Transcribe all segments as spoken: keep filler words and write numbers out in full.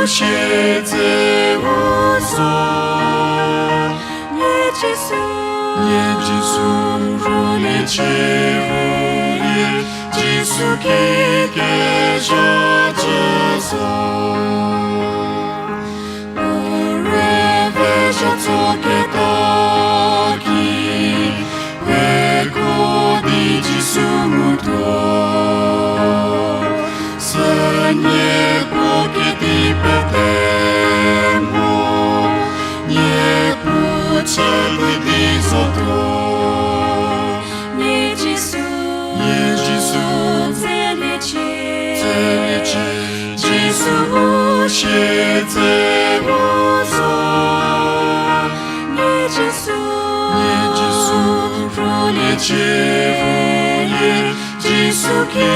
Siedze u zo, nie Jisu, nie Jisu rüliecie rülie, Jisu ki kezha cü zo. U rüve zha tso keta ki, peko di Jisu ngutuo. Sünie puo kedi pete mo, nie puo chü di di zotuo. Nie Jisu, nie Jisu, zeliecie, zeliecie, Jisu u siedze u zo. Nie Jisu, nie Jisu rüliecie rülie, Jisu ki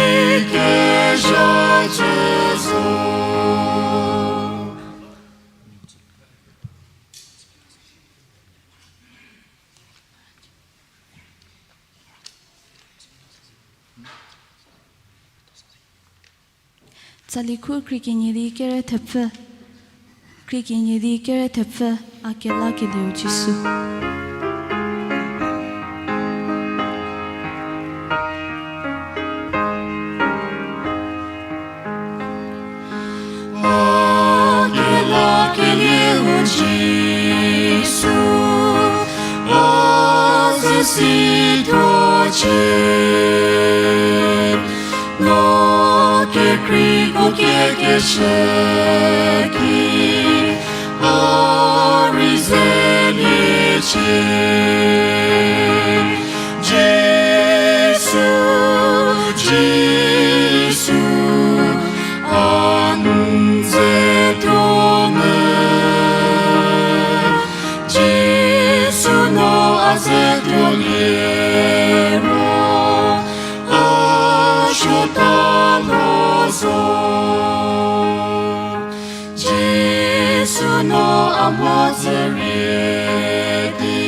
kezha cü zo. Tsali khu krie kenie di kere thepfü, krie kenie di kere thepfü, A kelakelieu Jisu. A kelakelieu Jisu, a ze situocie. No kekreiko kiekeshü ki, a rei zeliecie. Jisu, Jisu, a n ze tuonyü. Jisu no a ze tuo liro, a suota lo zo. Jisu no a mhodzü rie di,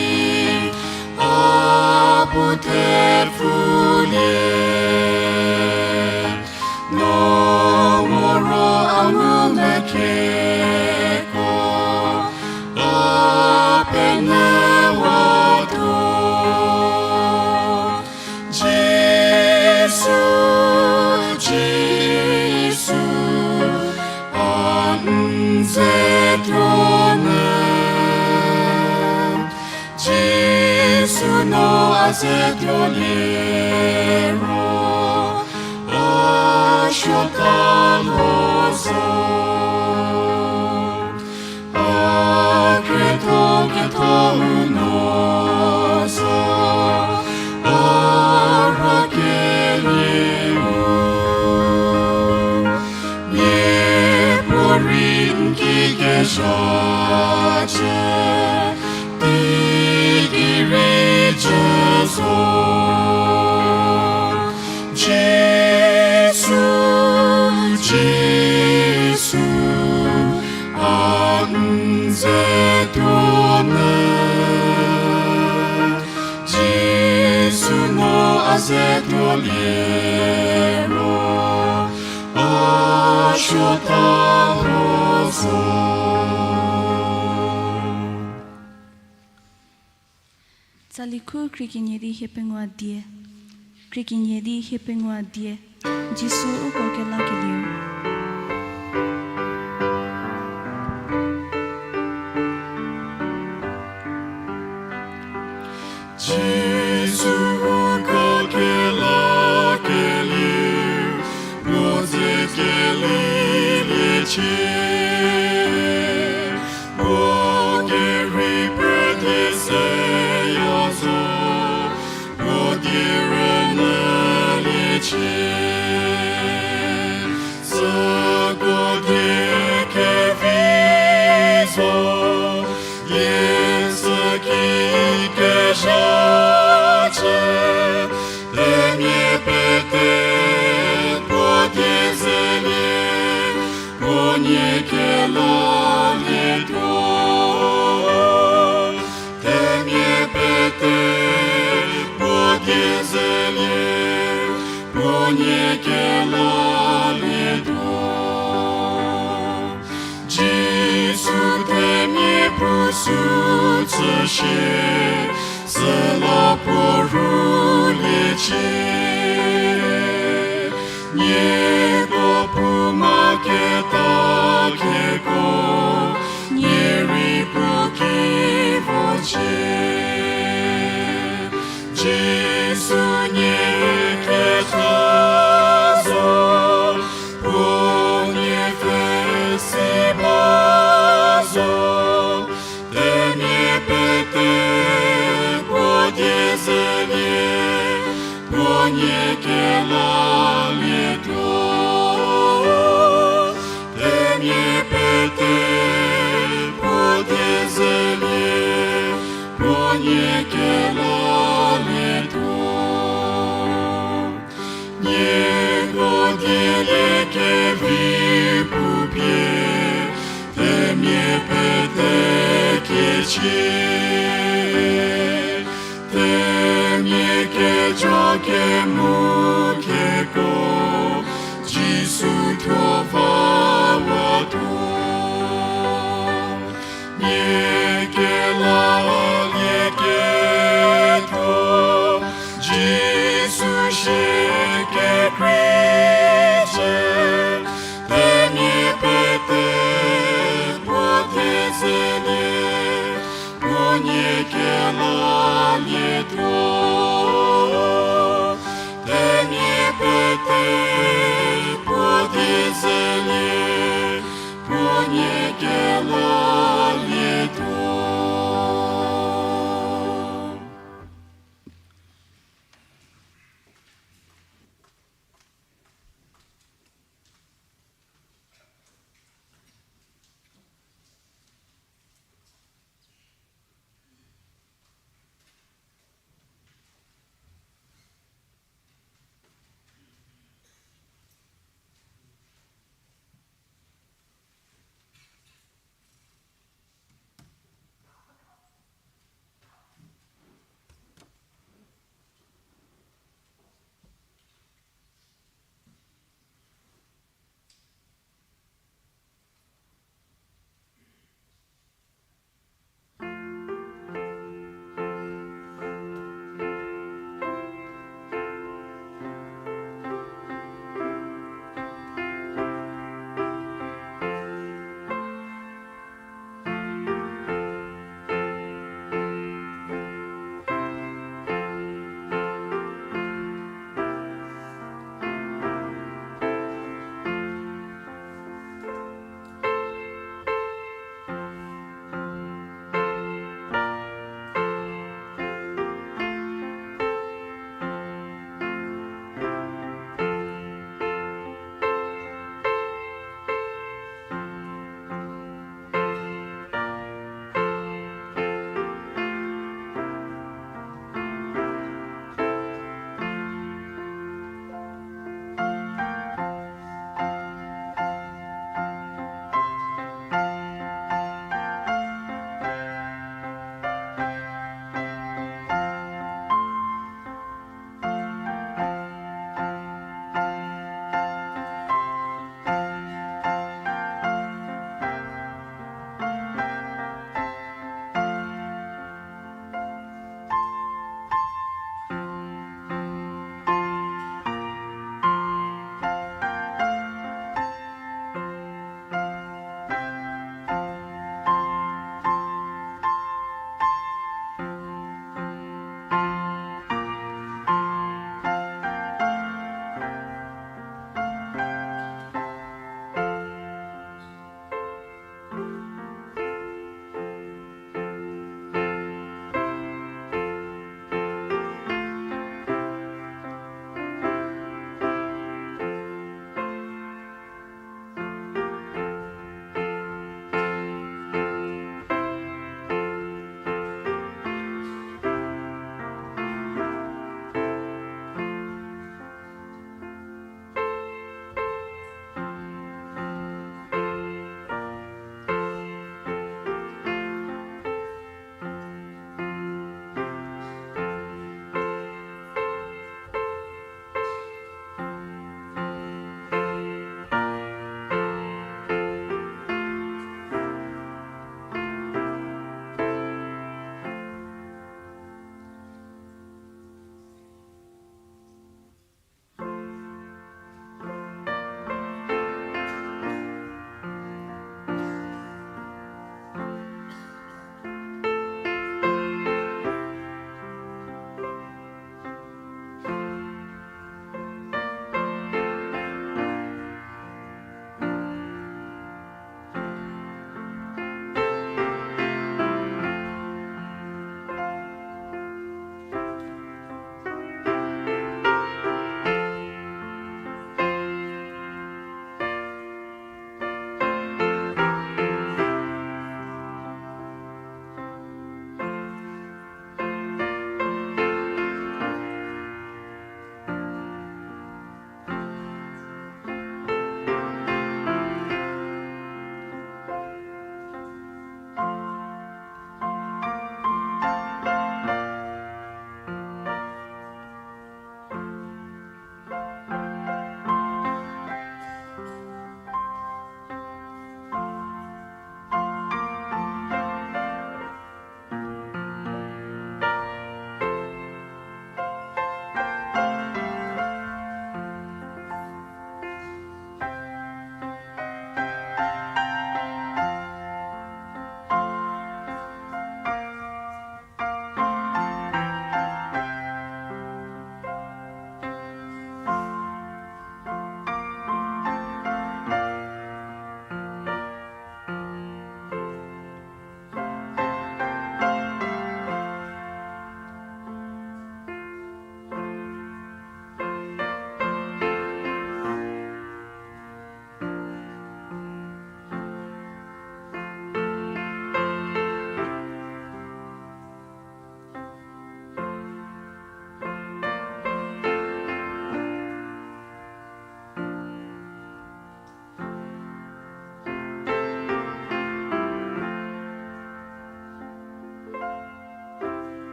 a puo thepfulie. No moro a ngumvükheko, a penyüwatuo. Jisu, Jisu, a n ze tuonyü. Jisu no a ze tuo liro, a suota lo zo. A khrietho ketho-u no zo, a rakelieu. Miapuorei n ki kezha cü, teigei rei cü zo. Jisu, Jisu, a n ze tuonyü. Jisu no a ze tuo liro, a suota lo zo. Tsali khu krie kenie di hiepengou die. Krie kenie di hiepengou die. Jisu uko kelakelieu. Jisu uko kelakelieu, puo ze keliliecie. Puo kerei pete seya zo, puo die rünyüliecie. Süko die kevi zo, die sü ki kezha cü, themia pete puo die zelie, puo nie kelalietuo. Themia pete puo die zelie, puo nie kelalietuo. süsie, süla puo rhuliecie. Nieko phouma keta kheko, nie rei puo ki vocie. Jisu nie ketha zo, puo nie pfü si ba zo, themia pete puo die zelie, puo nie kelalietuo. Themia pete puo die zelie, puo nie kelalietuo. Nieko dielie kevi pupie, themia pete kiecie. Themia kejo kemu kheko, Jisu thuo vawatuo. Nie kelalieketuo, Jisu sie kekreicü, themia pete puo die zelie, puo nie kelalietuo. Themia pete puo die zelie, puo nie kelalietuo.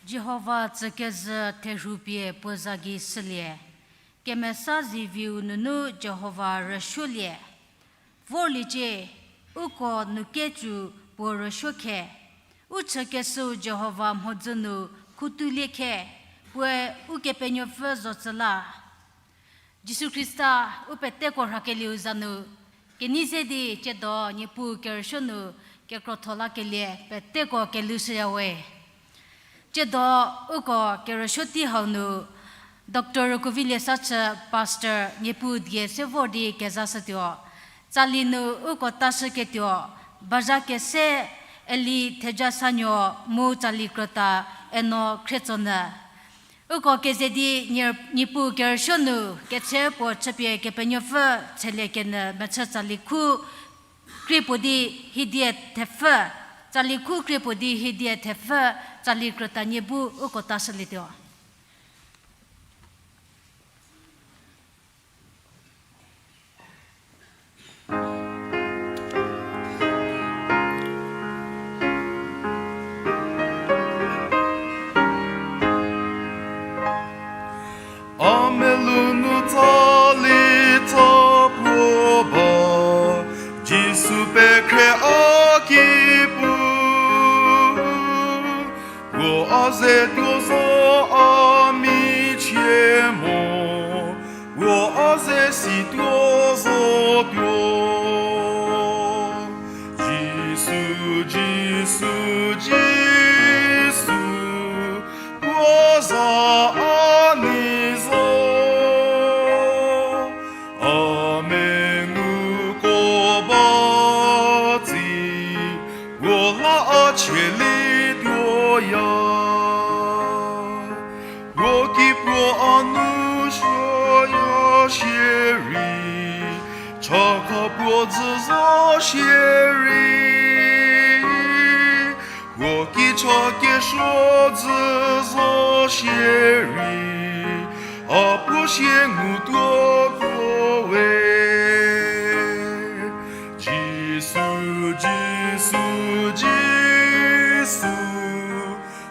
Jihova tsükezhü therhu pie puo za gei shülie. Kemesa ziviu nunu Jihova rüsuolie. Vorliecie, uko nu kecü puo rüsuo khe. U chükeshüu Jihova mhodzü nu khutulie khe, puoe Ukepenuopfü zocü la. Jisu Khrista u peteko rhakelieu za nu, kenei ze di tsiedo Niepuu kerüsuo nu kekrotho lakelie peteko kelhoushüyawe. Tsiedo uko kerüsuo tei hau nu, Doctor Rükuovilie Sachü, Pastor, Niepuu die se vor di kezashütuo. Tsali nu uko tashüketuo, bazha kese Eli Thejasanuo mu tsali krüta Eno Khrietsonyü. Uko keze di Nie-, Niepuu kerüsuo nu ketse puo chüpie Kepenuopfü tshelie kenyü mechü tsali khu krie puo di hiedie thepfü, tsali khu krie puo di hiedie thepfü, tsali krüta nie bu uko tashülietuo. A melou nu tsali tsa puo ba, Jisu pekhre a ki pu. Puo a ze tuo zo a michie mo, puo a ze si tuo zo tuo. Jisu, Jisu, Jisu, puo za a nei zo. A mengu ko ba tsi, puo la a chielituoya. Puo ki puo a nu suoya shierei, chakha puo dzü zo shierei. Puo ki cha kesuo dzü zo shierei, a puo sie ngu tuo tuo we. Jisu, Jisu, Jisu,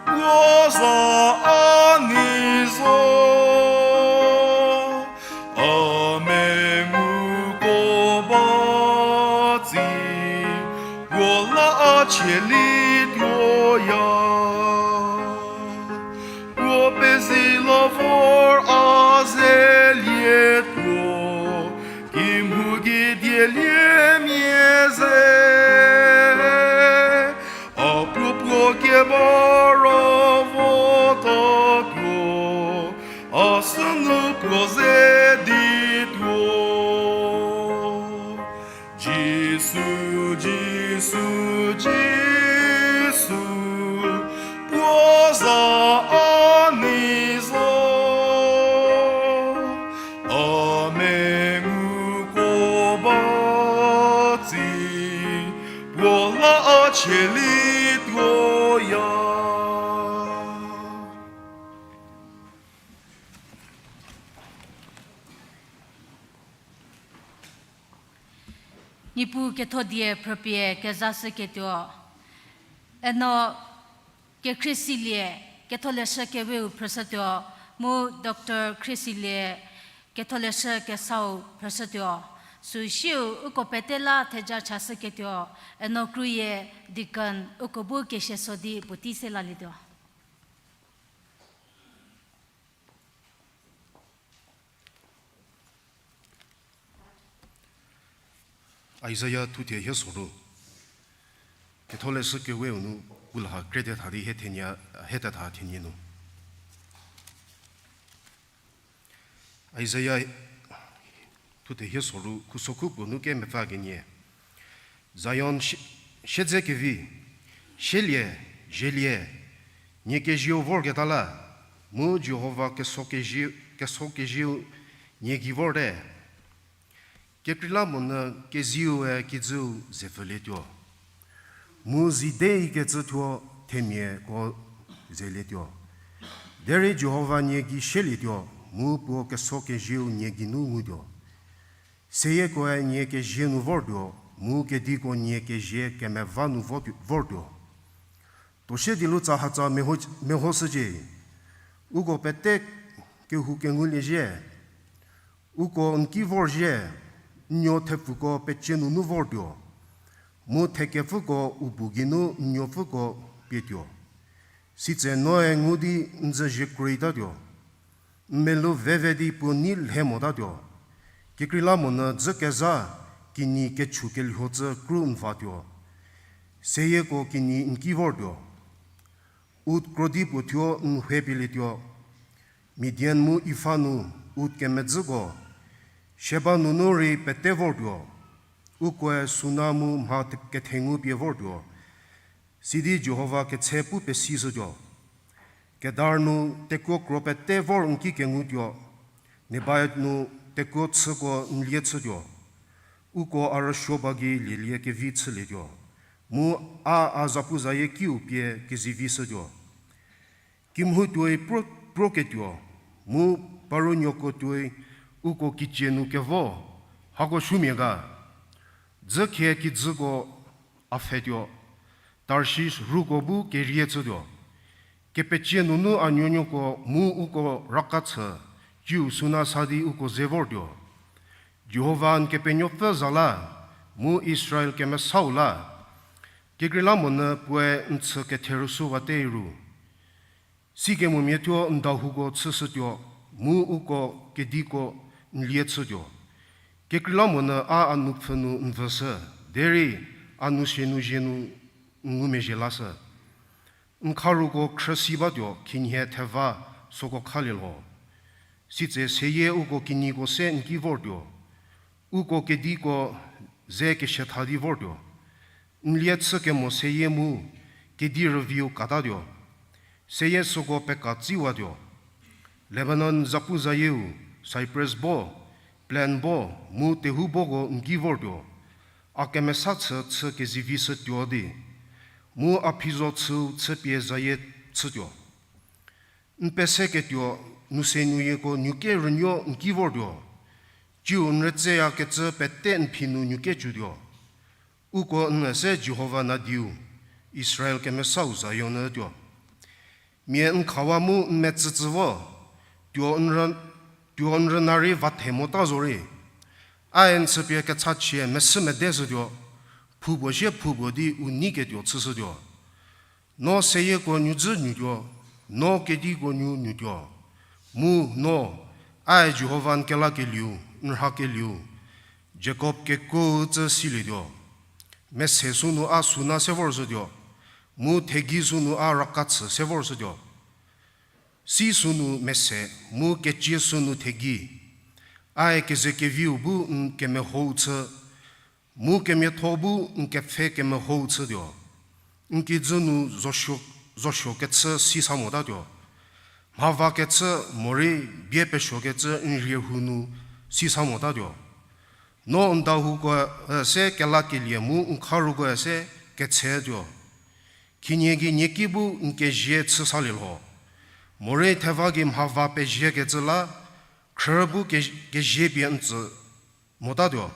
puo za a nei zo. A mengu ko ba tsi, puo la a chielituoya. Puo pezi la vor a zelietuo, kimhie die liemia ze. A puo puo keba ro votatuo, a sünu puo ze dituo. Jisu, Jisu, Jisu, puo za a nei zo. A mengu ko ba tsi, puo la a chielituoya. Niepuu ketho die phrüpie kezashüketuo. Eno Kekhriesilie, Ketholeshü Keweu phrüshütuo, mu Doctor Khriesilie, Ketholeshü Kesau phrüshütuo. Süsiu uko pete la theja chashüketuo, Eno Kruye, Deacon, uko bu kesia so di puotei se lalietuo. Isaia thuthe hie soru. Ketholeshü Keweu nu, u la ha krete tha di hie thenie, hie tetha thenie nu. Isaia thuthe hie soru, khusokhu puo nu kemepfü kenie. Zion sie-, siedze kevi, shielie, zhielie, nie kezieu vorketa la, mu Jihova keso kezie-, keso kezieu nie gei vorte. Kekreilamonyü keziue kijüu ze pfülietuo, mu zi deikecü thuo themiako zelietuo. Derei Jihova nie gei sielietuo, mu puo keso kezieu nie geinu ngutuo. Seyiekoe nie kezie nu vortuo, mu kediko nie kezie kemeva nu votu-, vortuo. Tuosie di lu tsa hatsa meho, mehoshücie. Uko pete kehou kengulie zhie. Uko n ki vorzhie, n nuo thepfuko pecie nunu vortuo. Mu thekepfüko u bu geinu n nuopfüko pietuo. Sitse noe ngu di n dzü zhie kroitatuo. N melou veve di puo nei lhe motatuo. Kekreilamonyü dzü kezha kinyi kechu kelhou tsü kru n vatuo. Seyieko kinyi n ki vortuo. Ut krodi puo thuo n hue pielietuo. Midian mu Efa nu ut kemedzüko, Sheba nunu rei pete vortuo. Ukoe suna mu mha te-, kethengu pie vortuo. Sidi Jihova ketse pu pesishütuo. Kedar nu tekuo kro pete vor n ki kengutuo. Nebaioth nu tekuo chüko n lie chütuo. Uko a rüsuo ba gei lielie kevi chülietuo. Mu a a zapuzayie kiu pie kezivishütuo. Kimhu tuoi pro, proketuo, mu parunuoko tuoi uko kicie nu kevo, hako sumia ga. Dzükhie kijüko a pfhetuo, Tarshish ruko bu kerie chütuo. Kepecie nunu a nuonuoko mu uko raka chü, ciu suna sa di uko ze vortuo. Jihova n Kepenuopfü za la, mu Israel kemesau la, kekreilamonyü puoe n chü ketherüsuwate ru. Sikemomia thuo n dahouko chüshütuo, mu uko kediko n lie chütuo. Kekreilamonyü a a nupfhü nu n vüshü, derei a nu sie nu zie nu n ngumezhie lashü. N kharuko khrüsi batuo, khinhie theva süko khalie lho. Sitse seyie uko kinyiko se n ki vortuo. Uko kediko ze kesiatha di vortuo. N lie chü kemo seyie mu, kedi rüviu katatuo. Seyie süko peka tsiwatuo. Lebanon zapuzayieu, cypress bo, plane bo, mu tehou boko n ki vortuo. A kemesa chü chü kezivishütuo di, mu a phizo chüu chüpie zayie chütuo. N peseketuo, nu se nuyieko nuke rünuo n ki vortuo. Ciu n rütseyakecü pete n phi nu nuke cütuo. Uko n üse Jihova nadiu, Israel kemesau Zion ütuo. Mia n khawa mu n metsütsü vo, tuo n rü, tuo n rüna rei va the mota zorei. Ae n chüpie kechachie mesü medeshütuo, phupuo sie phupuo di u neiketuo chüshütuo. No seyieko nudzü nutuo, no kediko nu nutuo. Mu no, ae Jihova n kelakelieu, n rhakelieu, Jakob kekuou tsü silietuo. Mese sünu a suna se vorshütuo, mu thegi sünu a rakachü se vorshütuo. Si sünu mese, mu kecie sünu thegi. Ae kezekeviu bu n kemehou chü, mu kemiatho bu n kepfhe kemehou chütuo. N kijü nu zosuo, zosuo kechü sisa motatuo. Mhavakechü morei bie pesuokecü n rhie rhu nu sisa motatuo. No n dahouko, e, se kelakelie mu n kharuko se ketshetuo. Khinhie gei nieki bu n kezie chü salie lho. Morei theva gei mhava peziekecü la, khrü bu ke-, kezie pie n tsü motatuo.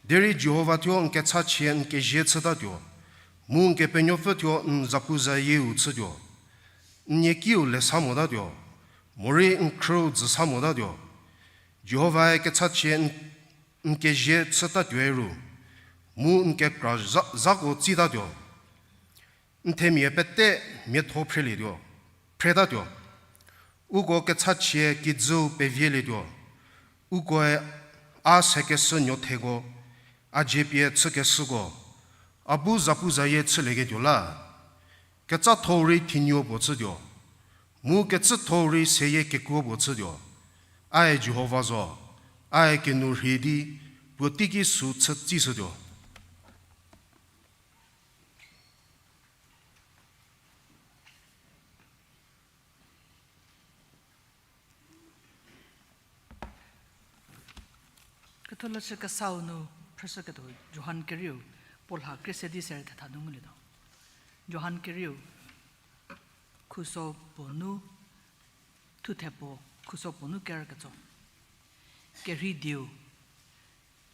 Derei Jihova thuo n kechachie n kezie chütatuo, mu n Kepenuopfü thuo n zapuzayieu chütuo. N niekiu lesa motatuo, morei n khrüu dzü sa motatuo. Jihovae kechachie n, n kezie chütatuoe ru, mu n kekra za, zako tsitatuo. N themia pete miatho phrelietuo, phretatuo. Uko kechachie kijüu pevielietuo. Ukoe a sekeshü nuotheko, a dzie pie chükeshüko, a bu zapuzayie chülieketuo la. Ketsatho rei thinuo puo chütuo, mu kecütho rei seyie kekuo puo chütuo. Ae Jihova zo, ae kenu rhei di, puo teiki sü chü tsishütuo. Ketholeshü Kesau nu phrüshüketuo Johan kerieu, puo lha krie se di seri thetha nu ngulietuo. Johan kerieu, khuso puo nu, thuthe puo, khuso puo nu kerüketso. Kerhei dieu,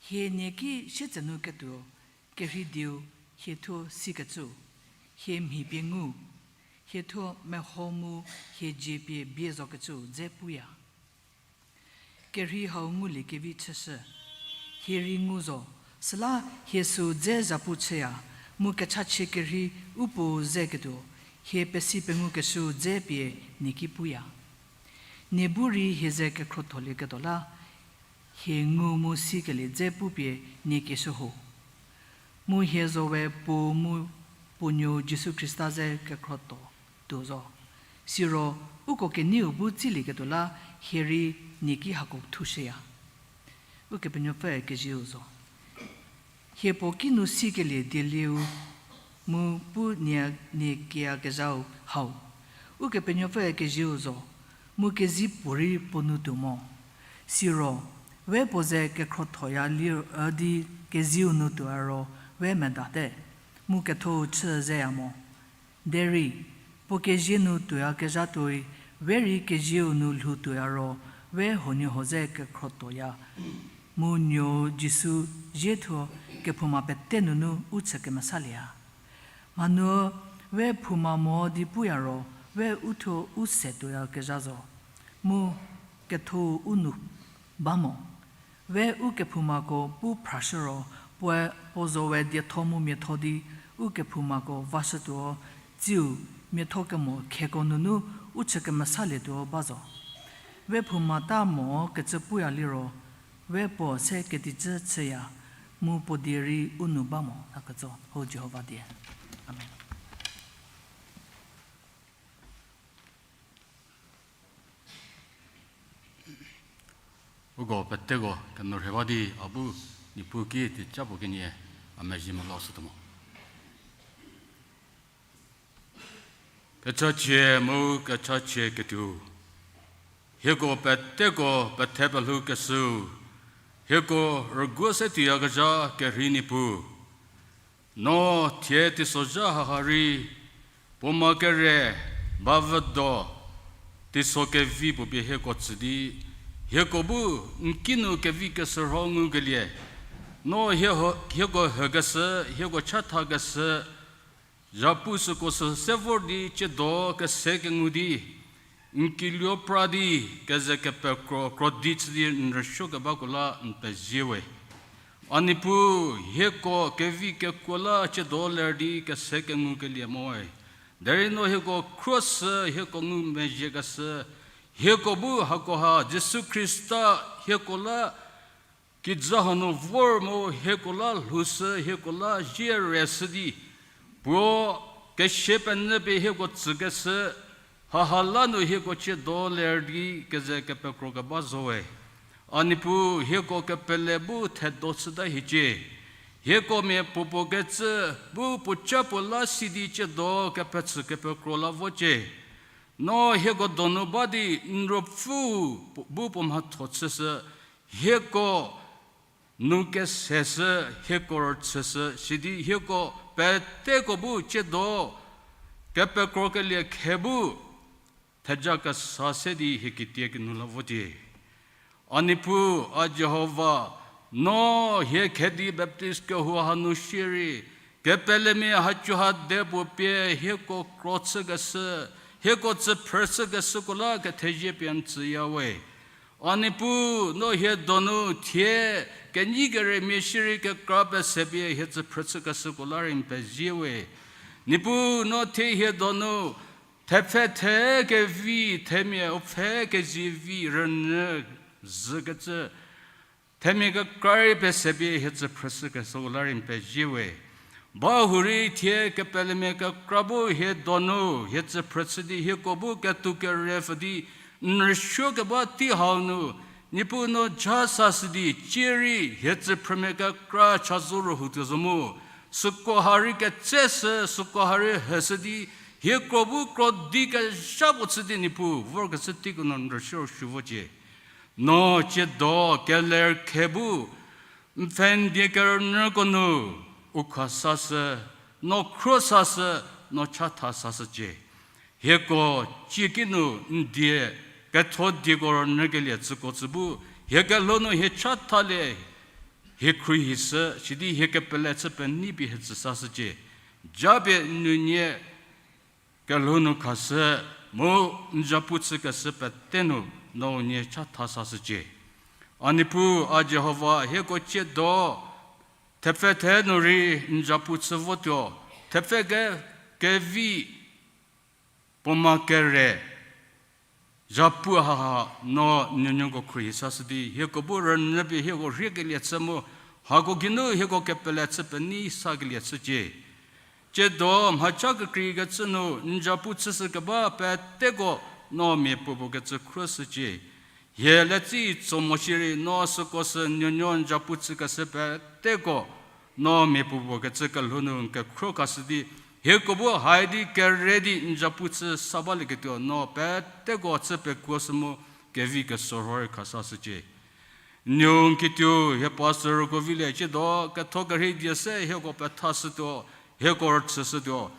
hie nie ki sietsenu ketuo, kerhei dieu hie thuo sikecü. Hie mhi pie ngu, hie thuo meho mu hie dzie pie bie zokecüu dze puya. Kerhei hau ngulie kevi chüshü. Hie rei ngu zo, süla hie süu dze zhapu chüya, mu kechachie kerhei u puou zeketuo, hie pesi pengukeshüu dze pie nie ki puya. Nie bu rei hie ze kekhrotholieketuo la, hie ngu mu sikelie dze pupie nie keshü ho. Mu hie zo we Puo mu Puo Nuou Jisu Khrista ze kekhrotuo tuo zo. Siro uko keneiu bu tsilieketuo la hie rei nie ki hako thushüya. Ukepenuopfü kezieu zo. Hie puo kinu sikelie dielieu mu pu nie, nie kiakezhau hau. Ukepenuopfü kezieu zo, mu kezie puorei puo nu tuo mo. Siro, we puo ze kekhrothoya lir di kezieu nu tuoya ro we medate, mu ketho-u chü zeya mo. Derei, puo kezie nu tuoyakezha tuoi, we rei kezieu nu lhou tuoya ro, we huoniehuo ze kekhrotuoya. Mu Nuou Jisu zie thuo kephouma pete nunu u chü kemesalieya. Mhanuü we phouma mo di puya ro, we u thuo u se tuoyakezha zo. Mu ketho-u u nu ba mo. We u kephoumako pu phrashü ro, puoe puo zo we dietho mu miatho di u kephoumako vashütuo, tsiu miatho kemo kheko nunu u chü kemesalietuo ba zo. We phoumata mo kecü puya liro, we puo se keticü chüya, mu puo die rei u nu ba mo, a ketso ho Jihova die. Amen. Uko peteko kenu rhie ba di a bu Niepuu ki teicha puo kenie a mezhie melou shütuo mo. Kechachie mu kechachie ketuo, hieko peteko pethe pelhoukeshüu, hieko rüguo se tuoyakezha kerhei Niepuu, no thie teisozha haha rei, puoma kere, bavüdo, teiso kevi puo pie hieko tsü di, hieko bu n kinu kevi keshürho ngukelie, no hie ho-, hieko hükeshü, hieko chathakeshü, zhapu süko sü se vor di tsiedo kese kengu di, n kiluo pra di, keze kepekro krodi chü di n rüsuo kebako la n pezie we. A Niepuu, hieko kevi kekuo la tsiedo ler di kese kengukelie moe. Derei no hieko khruoshü, hieko ngumezhiekeshü, hieko bu hakoha Jisu Khrista hieko la kijü hanu vor mu hieko la lhoushü, hieko la zie reshü di, puo kesia penyü pie hieko tsükeshü, haha la nu hieko tsiedo ler di keze kepekro keba zo we. A Niepuu, hieko kepele bu thedo chüta hiecie. Hieko mia puopuo kecü bu puoca puo la si di tsiedo kepechü kepekro la vocie. No hieko donu ba di n ruopfü bu puo mhatho chüshü, hieko nu keseshü, hieko rüchüshü, sidi hieko peteko bu tsiedo kepekrokelie khe bu theja kesa se di hie kitie kinu la votie. A Niepuu, a Jihova, no hie Khedi Baptist kehou hanu shierei, kepelemia hacu ha de puo pie hieko kro chükeshü, hieko tsüphrü chükeshüko la kethezie pie n tsüya we. A Niepuu, no hie donu thie kenyi kerümia shierei kekra pese pie hie tsüphrü chükeshüko la rei n pezie we. Niepuu, no thie hie donu thepfhe the kevi, themia u pfhe kezivi rünyü zhükecü, themia kekra rei pese pie hie tsüphrü chükeshüko la rei n pezie we. Bahurei thie kepelemia kekra bu hie donu hie tsüphrü chü di hieko bu ketou kerepfü di n rüsuo keba tei hau nu, Niepuu no ja sashü di cierei hie tsüphrümia kekra cha zo rühou tuo zo mu. Süko ha rei ketseshü, süko ha rei heshü di, hieko bu krodi kezha puo chü di Niepuu vorkecü teiko no n rüsuo rüsuo vocie. No tsiedo keler khe bu, n pfhe n die kerünyüko nu, u kha sashü, no khro sashü, no chatha sashücie. Hieko cie kinu n die ketho dieko rünyükelie tsüko tsü bu, hie kelhou nu hie chathalie, hie khruohishü, sidi hie kepele chü penei pie hie tsü sashücie. japie n nuonie kelhou nu khashü, mu n zapu chükeshü pete nu no unie chatha sashücie. A Niepuu, a Jihova, hieko tsiedo thepfhe the nu rei n zapu chü votuo, thepfhe ke kevi puo ma kere, zapu haha no n nuonuoko khruohi sashü di, hieko bu rünyüpie hieko rhiekelie chü mu, hako geinu hieko kepele chü penei sakelie chücie. Tsiedo mhacha kekreikecü nu n zapu chüshü keba peteko no mia puopuo kecü khruoshücie. Hie letsei tso mo shierei no süko sü nuonuo n zapu chükeshü peteko no mia puopuo kecü kelhou nu n kekhro khashü di, hieko bu hai di kere di n zapu chü sa balieketuo no peteko chü pekuoshü mu kevi kesorho rei khasashücie. Nuou n kituo hie pastorko vilie, tsiedo ketho kerhei die se hieko pethashütuo, hieko rüchüshütuo.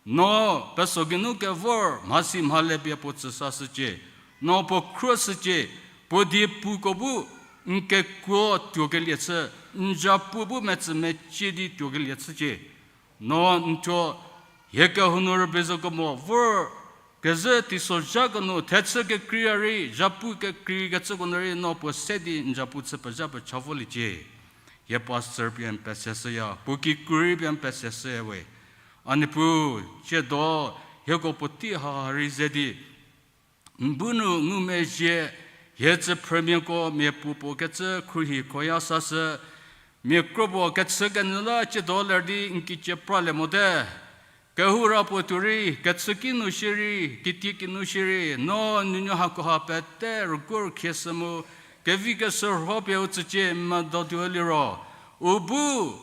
No peso geinu kevor mhasi mhale pie puo tsüsashücie, no puo khruoshücie, puo diepuko bu n kekuo tuokelie chü, n zapu bu metsü mecie di tuokelie chücie. No n thuo hie kehou nu rübei zo kemo vor kezhü teisozhako nu thechü kekreia rei, zapu kekreikecüko nu rei no puo se di n zapu chü pezha pecha voliecie. Hie pastor pie n peseshüya, puo kikru rei pie n peseshüya we. A Niepuu, tsiedo hieko puotei haha rei ze di n bu nu ngumezhie, hie tsüphrümiako mia puopuo kecü khruohi khoya sashü, mia kropuo kechükenyü la tsiedo ler di n kicie pralie mote. Kehou ra puo tuo rei, kechüki nu shierei, kitieki nu shierei, no n nuonuo hakoha pete rüguo rükhieshü mu, kevi keshürho pie u tsücie medo tuo liro, u bu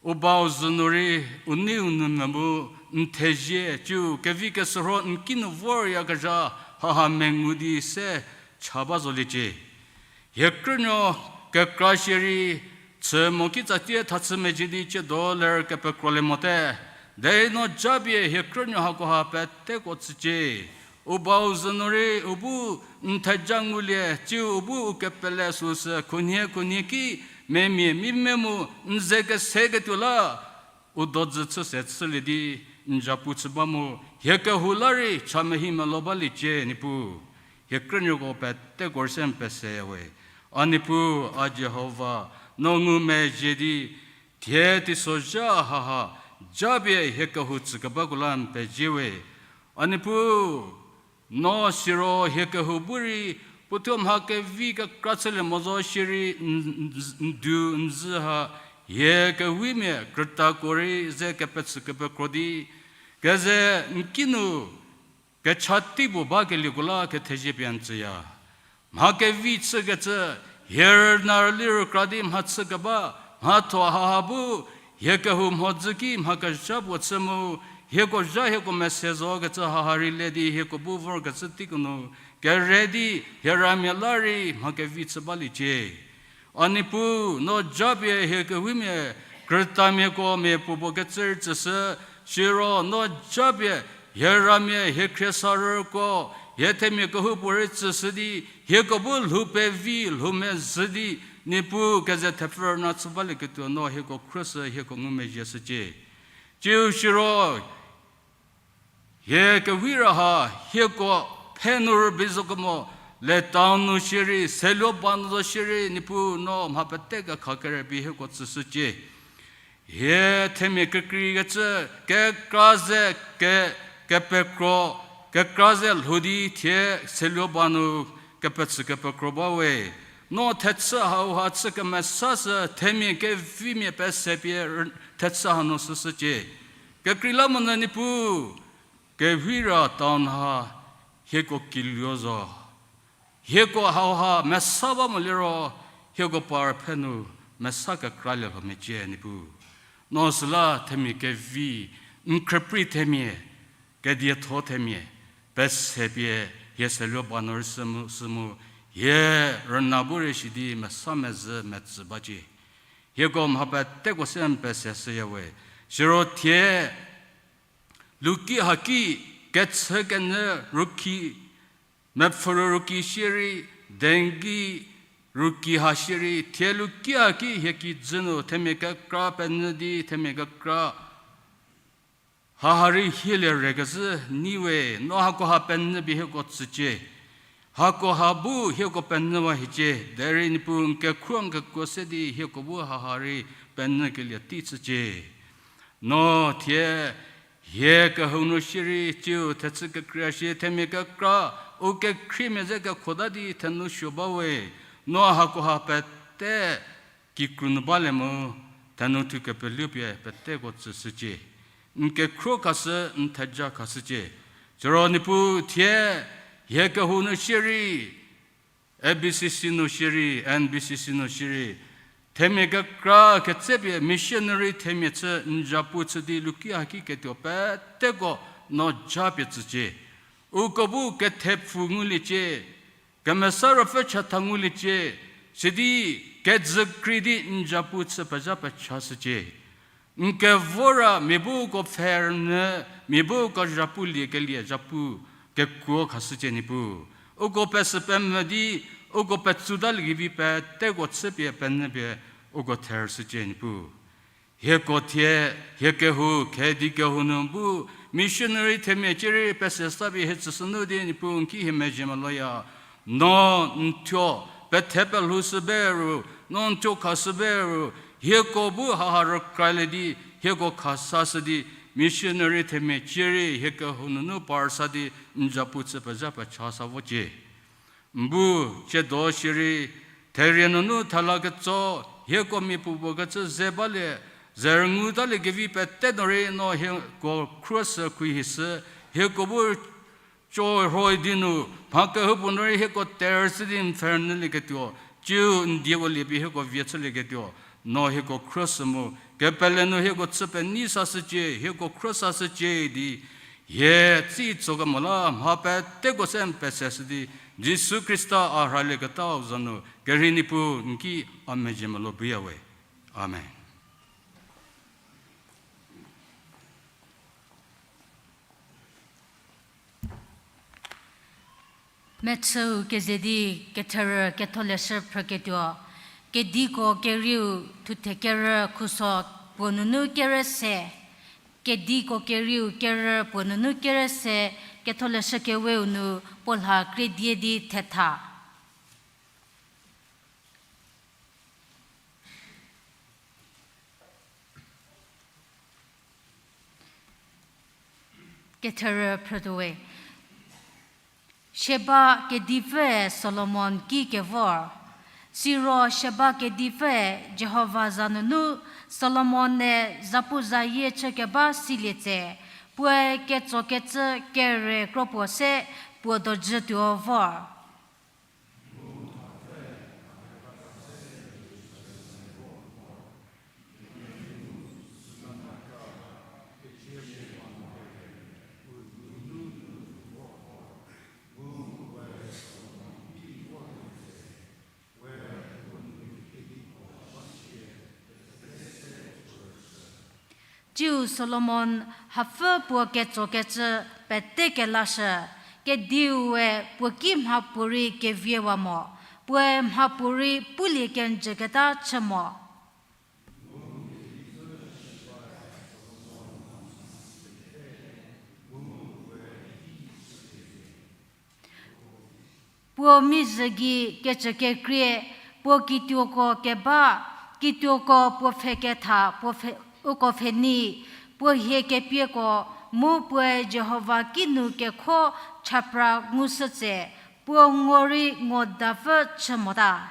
u bau zü nu rei, u nei u nou me mu, n thezie, tsiu kevi keshürho n ki nu voryakezha, haha mengu di se cha ba zoliecie. Hie krünuo kekra shierei, chü mo kitsatie thachü mezhie di tsiedo ler kepekrolie mote. Derei no japie hie krünuo hakoha peteko tsücie. U bau zü nu rei u bu n theja ngulie, tsiu u bu u kepele süsü khunhie khunhie ki memia mi me mu n ze keseketuo la, u dodzü chü se chülie di n zapu chü ba mu, hie kehou la rei cha mehi melo baliecie Niepuu. Hie krünuoko peteko rei se n peseya we. A Niepuu, a Jihova, no ngumezhie di, thie teisozha haha, japie hie kehou tsükebako la n pezie we. A Niepuu, no siro hie kehou bu rei, puothuo mha kevi kekra chülie mo zo shierei n, n, n du n zhü ha, hie kewimia krütako rei ze kepechü kepekro di, keze n ki nu kecha tei puo bakelieko la kethezie pie n tsüya. Mha kevi chükecü, hie rüna rüli rükra di mha chükeba, mhatho haha bu, hie kehou mhodzü ki mha kezha puo chü mu, hieko zha hieko mese zo kecü haha rei le di hieko bu vorkecü teiko nu, kere di hie ramia la rei mha kevi chü baliecie. A Niepuu, no japie hie kewimia krütamiako mia puopuo kecü rei tsüshü, siro no japie hie ramia hie khriesarüko, hie themia kehoupuorei tsüshü di, hieko bu lhou pevi lhou mezhü di, Niepuu keze thepfü rüna chü balieketuo no hieko khruoshü hieko ngumezhie shücie. Tsiu siro, hie kevi ra ha, hieko phe nu rübei zo kemo, le town nu shierei, seluo ba nu zo shierei, Niepuu no mha pete kekha kerepie hieko tsüshücie. Hie themia kekreikecü, kekra ze ke, kepekro, kekra ze lhou di thie seluo ba nu kepechü kepekro ba we. No thechü hauha chü kemesashü themia kevimia pese pie r-, thechü hanu shüshücie. Kekreilamonyü Niepuu, kevi ra town ha hieko kiluo zo. Hieko hauha mesa ba moliro, hieko par phe nu mesa kekralie lho mecie Niepuu. No süla themia kevi, n khrüprei themia, kedietho themia, pese pie hie seluo ba nu rei sü mu, sü mu, hie rüna bu rei shi di mesa mezhü metsü bacie. Hieko mha peteko se n pese shüya we. Siro thie luki haki kechükenyü rukhi, mepfhüro rukhi shierei, dengue rukhi ha shierei, thie luki haki hie kijü nu themia kekra penyü di themia kekra Haha rei hielie re kezhü nyi we, no hakoha penyü pie hieko tsücie. Hakoha bu hieko penyüwa hiecie, derei Niepuu n kekhruo n kekuo se di hieko bu haha rei penyükelie tei chücie. No thie hie kehou nu shierei tsiu thechü kekria shie themia kekra, u kekhriemia ze kekhota di thenou suo ba we, no hakoha pete kikru nu balie mu, thenou thu kepelou pie peteko tsüshücie. N kekhruo khashü, n theja khashücie. Siro Niepuu thie hie kehou nu shierei, A B C C nu shierei, N B C C nu shierei, themia kekra ketsepie missionary themia chü n zapu chü di luki haki ketuo peteko no japie tsücie. Uko bu kethepfu nguliecie, Kemesa Ruopfü chatha nguliecie, sidi kejü krei di n zapu chü pezha pechashücie. N kevor ra mia bu uko pfhe rünyü, mia bu uko zapu liekelie zapu kekuo khashücie Niepuu. Uko pesü pemvü di, uko petsu talie kevi peteko chüpie penyüpie uko therüshücie Niepuu. Hieko thie, hie kehou, Khedi kehou nu bu, missionary themia cierei pese sapie hie tsüshünu di Niepuu n ki hie mezhie meloya. No n thuo, pethe pelhoushü be ru, no n thuo khashü be ru, hieko bu haha rükralie di, hieko khasashü di, missionary themia cierei hie kehou nunu parsa di n zapu chü pezha pecha sa vocie. N bu, tsiedo shierei, therie nunu thela ketso, hieko mia puopuo kecü ze balie, ze rüngutalie kevi pete nu rei no hieko khruoshü khuhishü, hieko bu co rhoi di nu, mha kehoupuo nu rei hieko terüshü di n pfhe rünyülieketuo, tsiu n dieko lie pie hieko vie chülieketuo, no hieko khruoshü mu, kepele nu hieko chü penei sashücie, hieko khruo sashücie di, hie tsitso kemo la mha peteko se n peseshü di, Jisu Khrista a rhalieketau za nu, kerhei Niepuu n ki a mezhie melo buya we. Amen. Mechüu keze di ketherü Ketholeshü phrüketuo, Kediko kerieu thuthe kerü khuso puo nunu kerü se, Kediko kerieu kerü puo nunu kerü se, Ketholeshü keweu nu puo lha krie die di thetha. Ketherü phrütuowe. Sheba kedipfüe Solomon ki kevor. Siro Sheba kedipfüe Jihova za nunu Solomon-e zapuzayie chükeba silie tse, puoe ketsokecü kere kropuo se puo dojütuo vor. Tsiu Solomon hapfü puo ketsokecü pete kelashü, kediue puo ki mhapuorei keviewa mo, puoe mhapuorei pulie kenjüketa chü mo. Puo mizhü gei kecükekrie, puo kituoko keba, kituoko puo pfhe ketha, puo pfhe, uko pfhenei, puo hie kepieko, mu puoe Jihova kinu kekho chapra ngushü tse, puo ngo rei ngodapfü chü mota.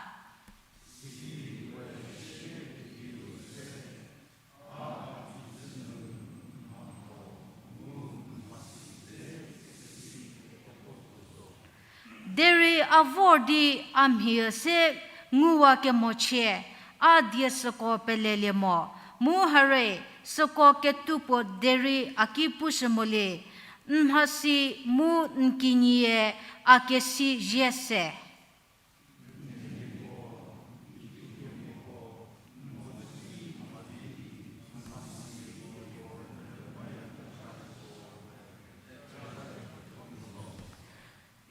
Derei a vor di a mhi se nguwa kemochie, a die süko pelelie mo, mu hare, süko ketupuo derei a ki pushü molie, n mhasi mu n kinyie a kesi zie se.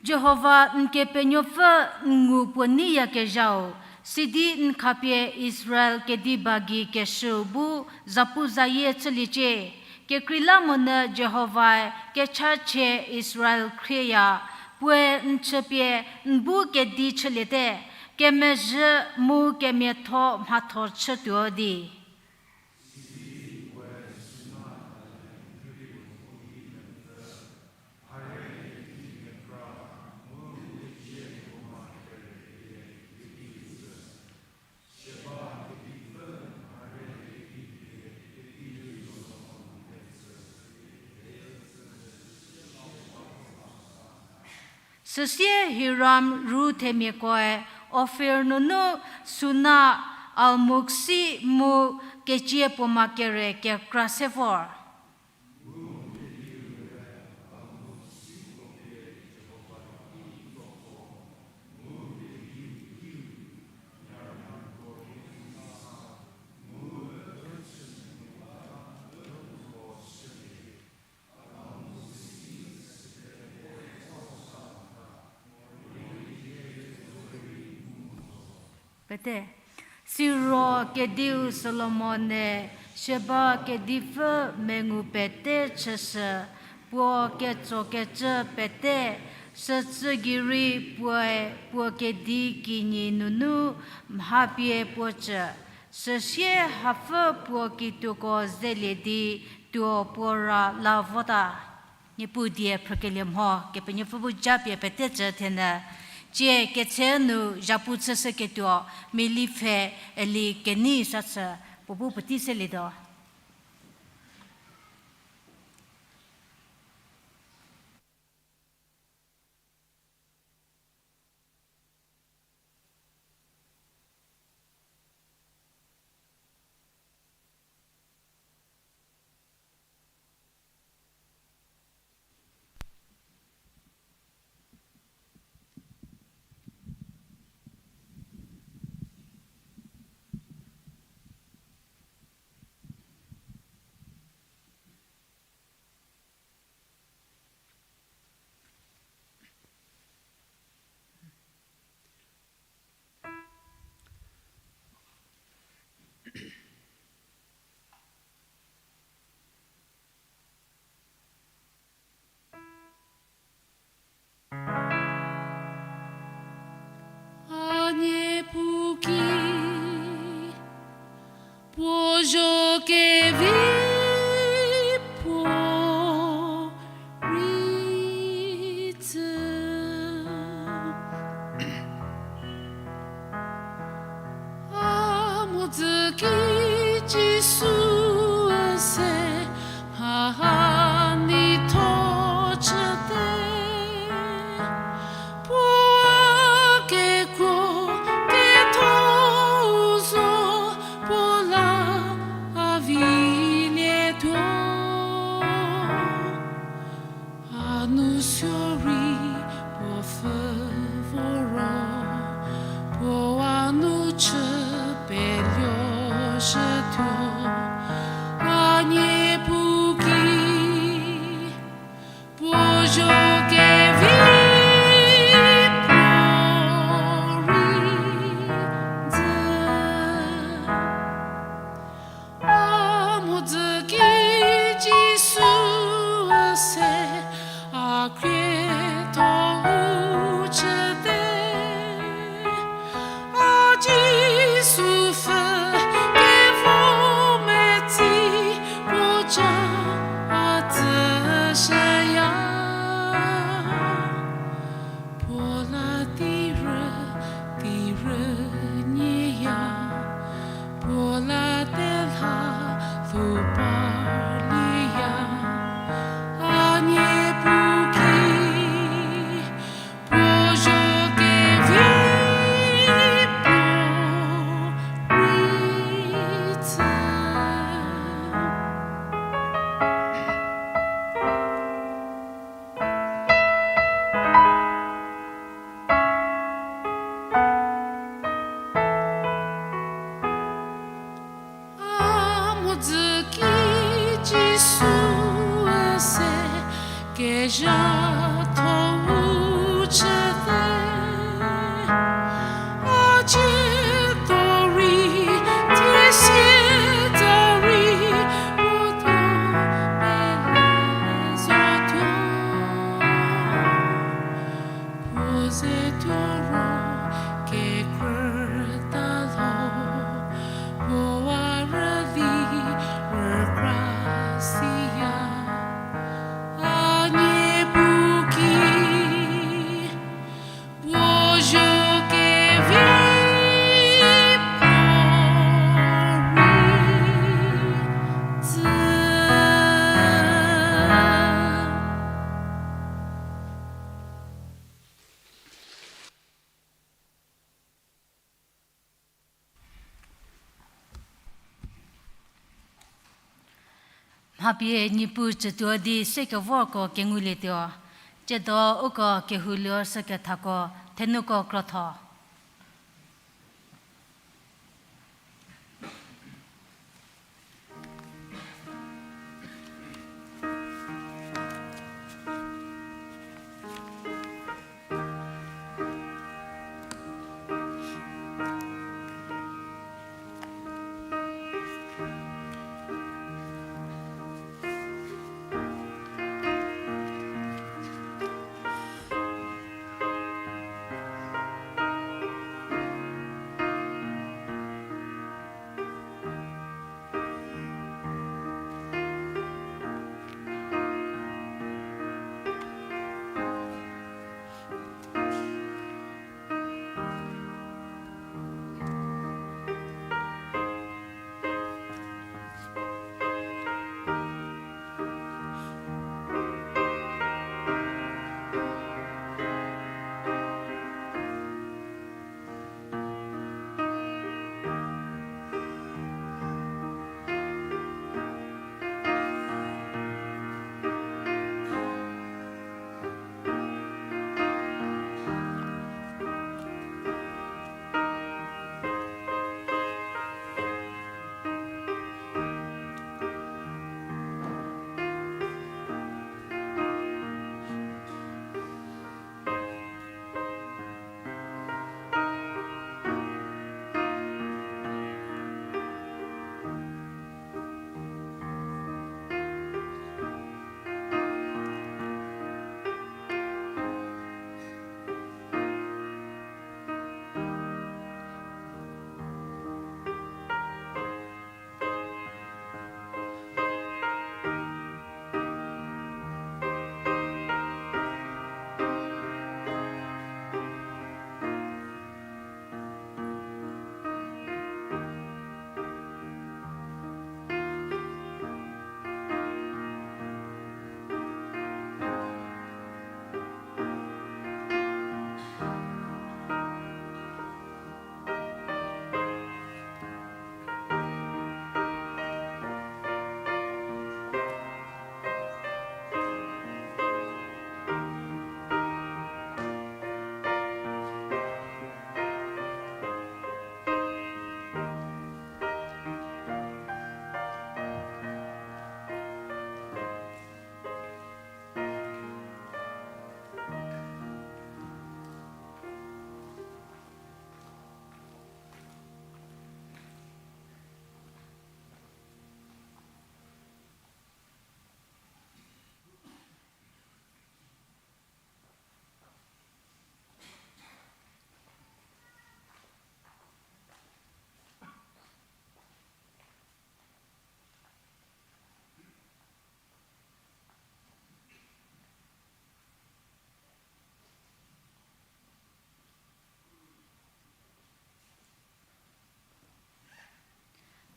Jihova n Kepenuopfü n ngu puo neiyakezhau, sidi n khapie Israel kediba gei keshüu bu zapuzayie chüliecie, Kekreilamonyü Jihovae kechachie Israel khrieya, puoe n chüpie n bu kedi chüliete, kemezhü mu kemiatho mhatho chütuo di. Süsie Hiram ru themiakoe Ophir nunu Suna, almug si mu kecie puoma kere kekra se vor. Pete. Siro kediu Solomon-e Sheba kedipfü mengu pete chüshü, puo ketsokecü pete, sücü gei rei puoe puo kedi kinyi nunu mha pie puo cü, süsie hapfü puo kituoko zelie di tuo puo ra la vota. Niepuu die phrükelie mho, Kepenuopfü bu japie pete cü thenyü, tsie ketse nu zhapu chüshüketuo, Meliphe Eli Kenei sa chü, puo bu puotei selietuo. A Niepuu ki, puo zho kevi puo rei tsü. A mhodzü ki Jisu üse mha ha neitho chüte. Puo a kekuo ketho zo, puo la a vilietuo. A nu suo rei puo pfhü vo ro, puo a nu chü peluo shütuo. A Niepuu ki, puo zho kevi puo rei dzü. A mhodzü ki Jisu üse a khrietho-u chüte. A Jisu pfhü kevo metsi puo ca a tsüshüya. Puo la tei rü, tei rü nyieya, puo la telha lhou parlieya, a Niepuu ki, puo zho kevi puo rei tsü. A mhodzü ki Jisu üse kezhatho-u chüte. A ciedo rei, thiesie ta rei, puo tuo Seturo kekrüta lo, puo a rüli rükra siya, a nie puo ki, puo zho kevi puo rei tsü. Mha pie Niepuu tsütuo di sekevorko kengulietuo, tsiedo uko kehou luo sükethako thenuko krotho.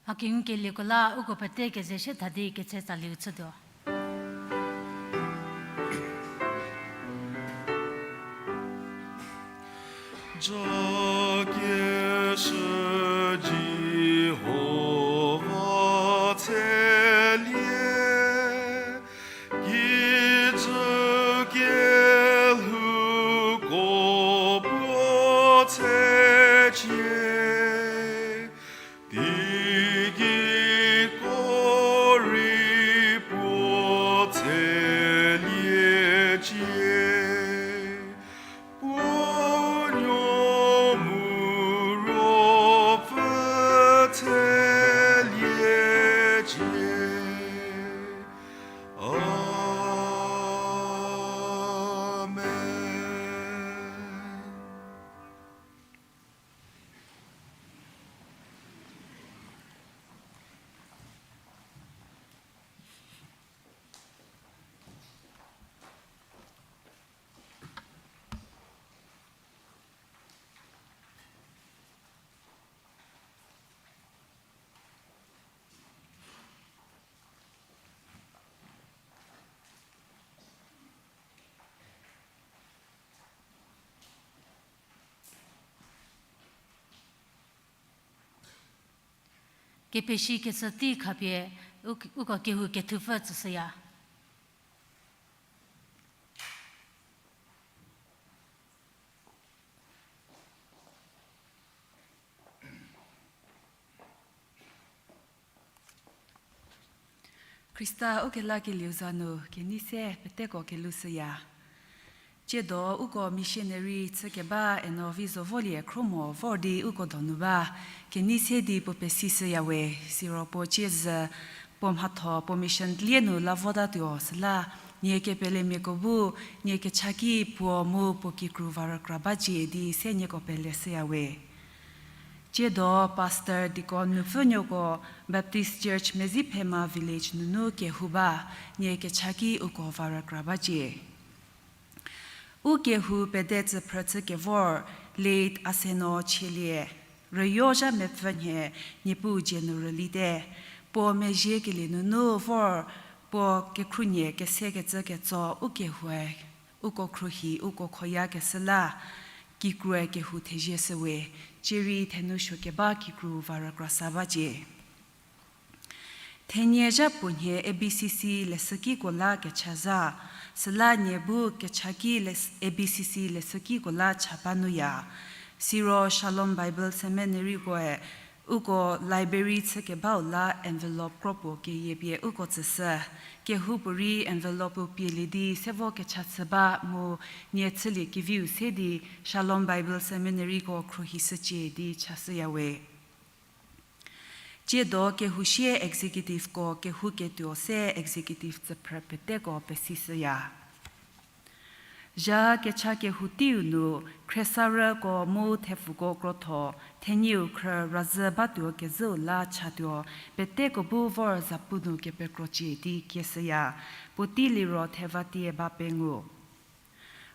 A kengukelieko la uko pete keze shie tha di ketse tsaliu chütuo. Jakeshü Jihova tselie, kijü kelhouko puo tsecie, teigei ko rei puo tseliecie, puo nuo mu ro Kepeshi kecü tei khapie, u-, uko kehou kethupfü tsüshüya. Khrista ukelakelieu za nu kenei se peteko kelushüya. Tsiedo uko missionary chükeba eno vi zo volie khro mo vor di uko donu ba, kenei se di puo pesishüya we, siro puo tsiezü, puo mhatho, puo mission lie nu la votatuo süla, nie kepelemiako bu, nie kechaki puo mu puo kikru va rükra bacie di se nieko peleshüya we. Tsiedo pastor deacon nupfünuoko Baptist Church Meziphema Village nunu kehou ba, nie kechaki uko va rükra bacie. U kehou pede tsüphrü chü kevor late Aseno Chielie, rüyo zha mepfü nhie, Niepuu dzie nu rülite. Puo mezhiekelie nunu vor, puo kekhrunie kesekecü ketso u kehoue, uko khruohi, uko khoyakeshü la, kikrue kehou thezie shüwe, cierei thenu suo keba kikru va rükrasa bacie. Thenie zha puo nhie A B C C leshükiko la kecha zha, süla nie bu kechaki les-, A B C C leshükiko la cha ba nuya. Siro Shalom Bible Seminarykoe uko library chükebau la envelope kropuo keyie pie uko tsüshü. Kehoupuorei envelope-u pielie di se vo kecha chü ba mu nie chülie keviu se di Shalom Bible Seminaryko khruohishücie di chashüya we. Tsiedo kehou sie executiveko kehou ketuo se executive tsüphrü peteko pesishüya. Zha kecha kehou teiu nu, khriesarüko mu thepfuko krotho, thenieu khrü razhü batuo kezhüu la chatuo, peteko bu vor zapu nu kepekrocie di kieshüya, puotei liro thevatie ba pengou.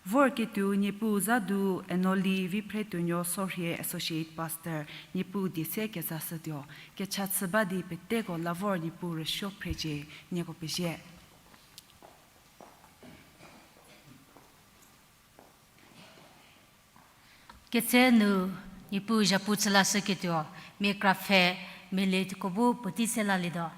Vorketuo Niepuu za du Enoli Viphretuonuo Sorhie Associate Pastor Niepuu die se kezashütuo, kecha chü ba di peteko la vor Niepuu rüsuo phrecie, nieko pezie. Ketse nu Niepuu zhapu chü lashüketuo, mia krapfhe, meleko bu puotei se lalietuo.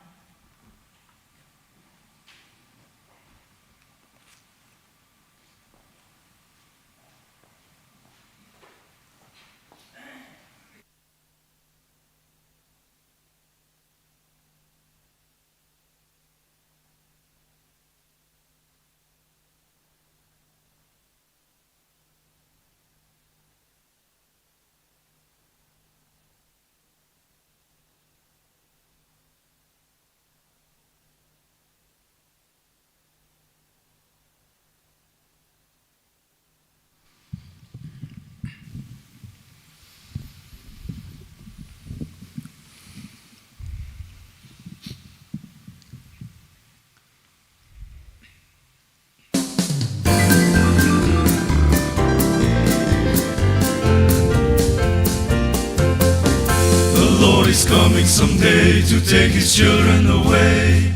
The Lord is coming someday to take his children away,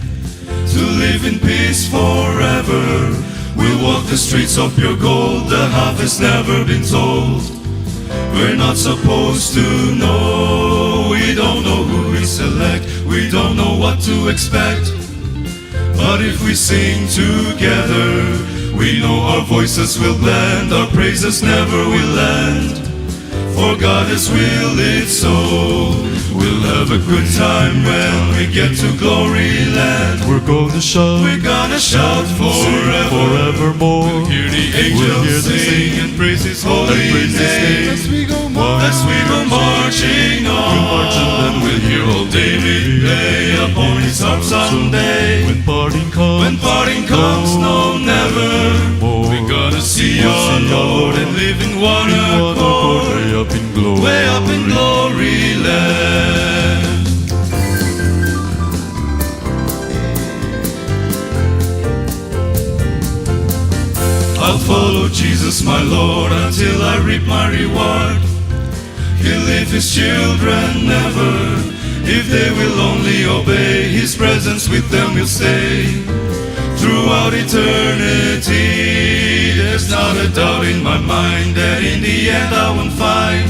to live in peace forever. We'll walk the streets of pure gold, the half has never been told. We're not supposed to know, we don't know who we select, we don't know what to expect. But if we sing together, we know our voices will blend, our praises never will end. For God has willed it so. We'll have a good time when we get to glory land. We're gonna shout, we're gonna shout forever, forevermore. We'll hear the angels sing and praise his holy name. As we go marching on, we'll hear old David play upon his harp someday. When parting comes, when parting comes, no, never. We're gonna see our Lord and live in one accord, way up in glory, way up in glory land. I'll follow Jesus, my Lord, until I reap my reward. He'll leave his children never, if they will only obey. His presence with them will stay throughout eternity. There's not a doubt in my mind that in the end I will find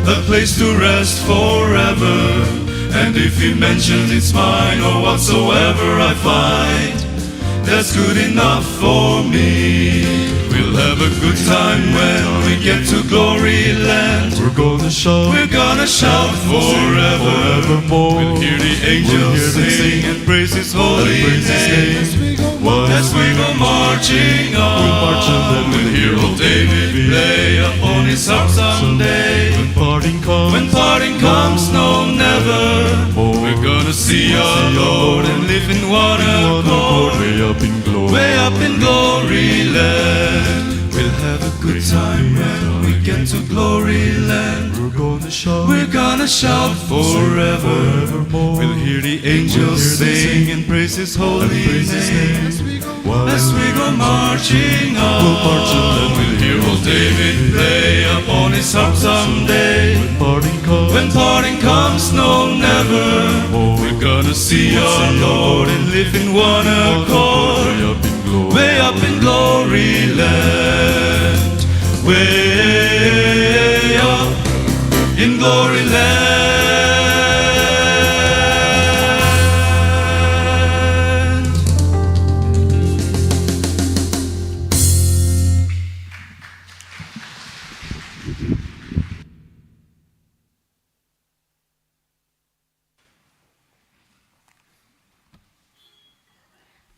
a place to rest forever. And if he mentions it's mine or whatsoever I find, that's good enough for me. We'll have a good time when we get to glory land. We're gonna shout, we're gonna shout forever, forevermore. We'll hear the angels sing and praise his holy name. As we go marching on, we'll hear old David play upon his harp someday. When parting comes, no, never. We're gonna see our Lord and live in one accord. Way up in glory land. We'll have a good time when we get to glory land. We're gonna shout, we're gonna shout forever. We'll hear the angels sing and praise his holy name. As we go marching on, we'll hear old David play upon his harp someday. When parting comes, no, never. We're gonna see our Lord and live in one accord. Way up in glory land. Way up in glory land.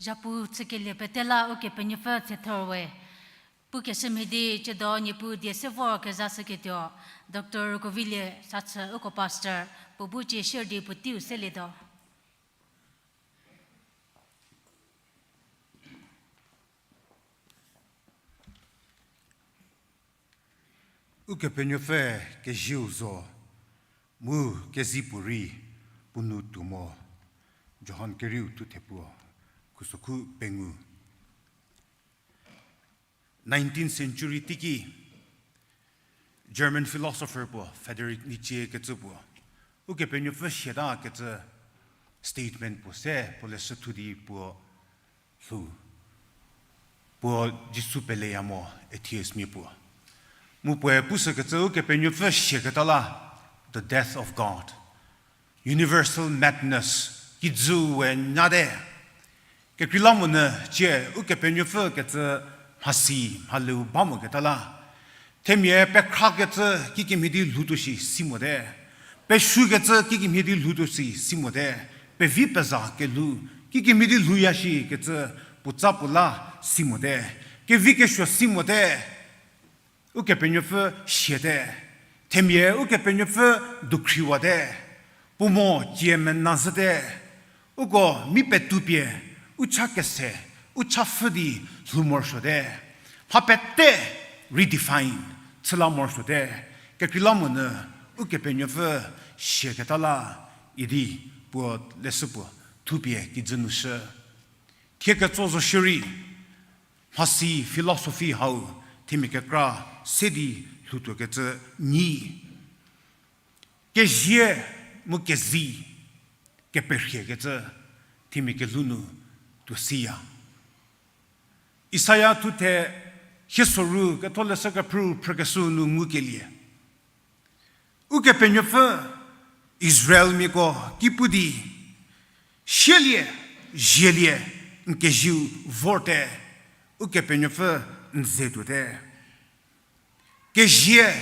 Zhapu chükelie pete la Ukepenuopfü tsethor we. Pukeshü mhie di tsiedo Niepuu die se vorkezha shüketuo, Doctor Kovilie Sachü uko pastor, puo bu cie share di puoteiu selietuo. Ukepenuopfü kezieu zo, mu kezipuorei puo nou tuo mo. Johan kerieu thuthe puo, khusokhu pengou. Nineteenth century teiki German philosopher puo Friedrich Nietzsche kecü puo Ukepenuopfü siata kecü statement puo se puo leshü thu di puo lhou, puo Jisu peleya mo, atheist mia puo. Mu puoe pushükecü Ukepenuopfü siaketa la, the death of God, universal madness, kijü we nyate. Kekreilamonyü cie Ukepenuopfü kecü mhasi mhaleu ba moketa la, themia pekhrakecü kikemhie di lhoutuo shi si mote, peshükecü kikemhie di lhoutuo shi si mote, pevi peza kelhou kikemhie di lhouya shikecü puotsa puo la si mote, kevi kesuo si mote. Ukepenuopfü siate, themia Ukepenuopfü dukhriwate, puo mo cie mena zhüte, uko mi petupie, u cha kese, u cha pfhü di lhou morosuote, mha pete redefine chüla morosuote, kekreilamonyü Ukepenuopfü siaketa la idi puo leshü puo thupie kijü nu shü. Thie ketso zo shierei, mhasi philosophy hau themia kekra se di lhoutuokecü nyi. Kezie mu kezi keperhiekecü themia kelhou nu tuo siya. Isaia thuthe hiesoru ketholeshü kephrü phrükeshü nu ngukelie, Ukepenuopfü Israelmiako ki pu di, sielie, zielie, n kezieu vorte, Ukepenuopfü n ze tuote. Kezie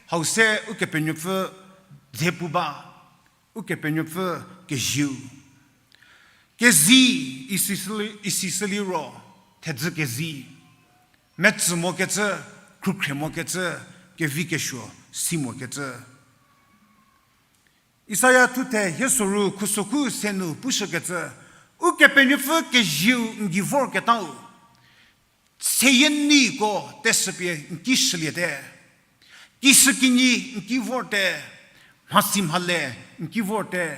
hau se Ukepenuopfü dze pu ba, Ukepenuopfü kezieu. Kezi isi sü li-, isi sü liro, thedzü kezi, metsü mokecü, khrükhrie mokecü, kevi kesuo si mokecü. Isaia thuthe hiesoru khusokhu se nu pushükecü, Ukepenuopfü kezieu n gei vorketau, seyienyiko teshüpie n ki shüliete, kishükinyi n ki vorte, mhasi mhale n ki vorte,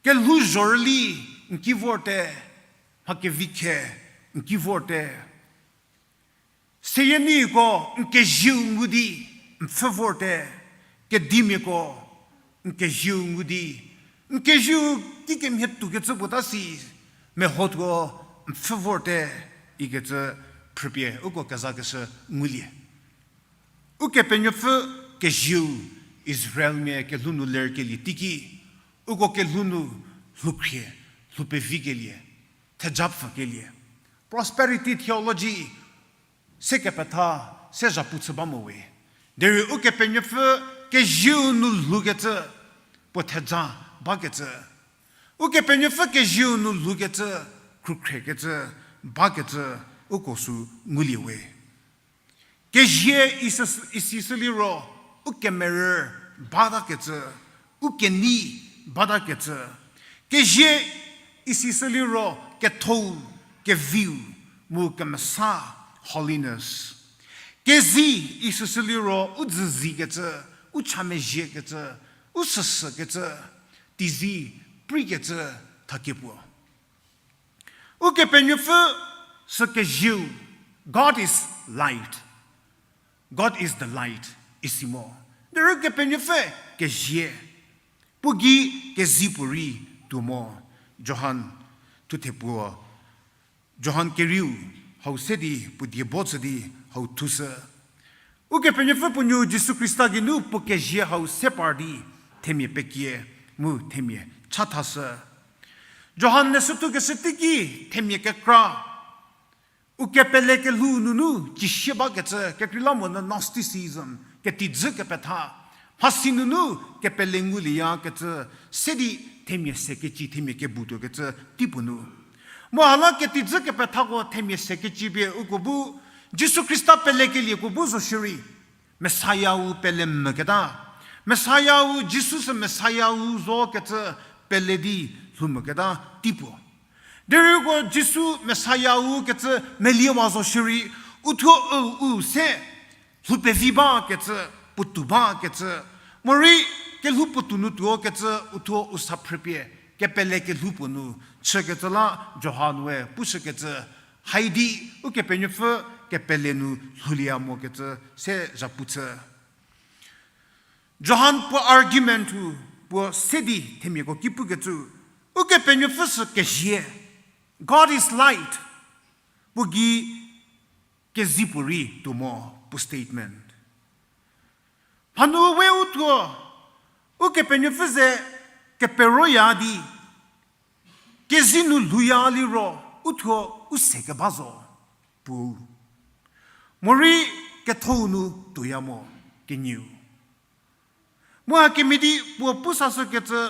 kelhouzhorüli n ki vorte, mha kevi khe n ki vorte. Seyienyiko n kezieu ngu di n pfhü vorte, kedimiako n kezieu ngu di n kezieu kikemhie tuokecü puo ta si, mehotuo n pfhü vorte, ikecü phrüpie uko kezakeshü ngulie. Ukepenuopfü kezieu Israelmia kelhou nu lerkelie teiki, Uko kelhou nu lhoukhrie, lhou pevikelie, thejapfükelie. Prosperity theology se kepetha, se zhapu chü ba mo we. Derei Ukepenuopfü kezieu nu lhoukecü, puo theja bakecü. Ukepenuopfü kezieu nu lhoukecü, khrukhrekecü, bakecü, uko sü ngulie we. Kezie isi, isi sü liro, u kemerü batakecü, u kenei batakecü. Kezie isi sü liro, kethou, keviu, mu kemesa, holiness. Kezi isi sü liro, u dzüzikecü, u chamezhiekecü, u süsükecü, tizi, preikecü, thakie puo. Ukepenuopfü sü kezieu, God is light. God is the light, isi mo. Derei Ukepenuopfü kezie. Puo gei kezi puorei tuo mo. Johan thuthe puo. Johan kerieu hau se di puo die bo chü di hau thushü. Ukepenuopfü puo nuo Jisu Khrista geinu puo kezie hau se par di themia pekie mu themia chathashü. Johan-e süthukeshü teiki themia kekra. U kepele kelhou nunu cisie bakecü, kekreilamonyü Gnosticism, ketijü kepetha. Mhasi nunu kepele ngulieyakecü, se di themia se keci, themia kebu tuokecü teipuo nu. Mu hala ketijü kepethako themia se keci pie uko bu, Jisu Khrista pelekelieko bu zo shierei. Messiah-u pele moketa. Messiah-u, Jisu sü Messiah-u zokecü pele di lhou moketa teipuo. Derei uko Jisu Messiah-u kecü meliewa zo shierei, uthuo u, u se lhou pevi bakecü, puotou bakecü, morei kelhou puotou nu tuokecü, uthuo u sa phrüpie, kepele kelhou puo nu chükecü la Johan-e pushükecü, haidi Ukepenuopfü kepele nu lhoulieya mokecü se zhapu chü. Johan puo argument-u puo se di themiako ki pukecü, Ukepenuopfü sü kezie, God is light, puo gei kezi puorei tuo mo puo statement. Mhanu we uthuo, Ukepenuopfü ze keperoya di, kezi nu lhouya liro, uthuo u se keba zo, pu. Morei kethou nu tuoya mo, kenieu. Mu hakemhie di puo pu sashükecü,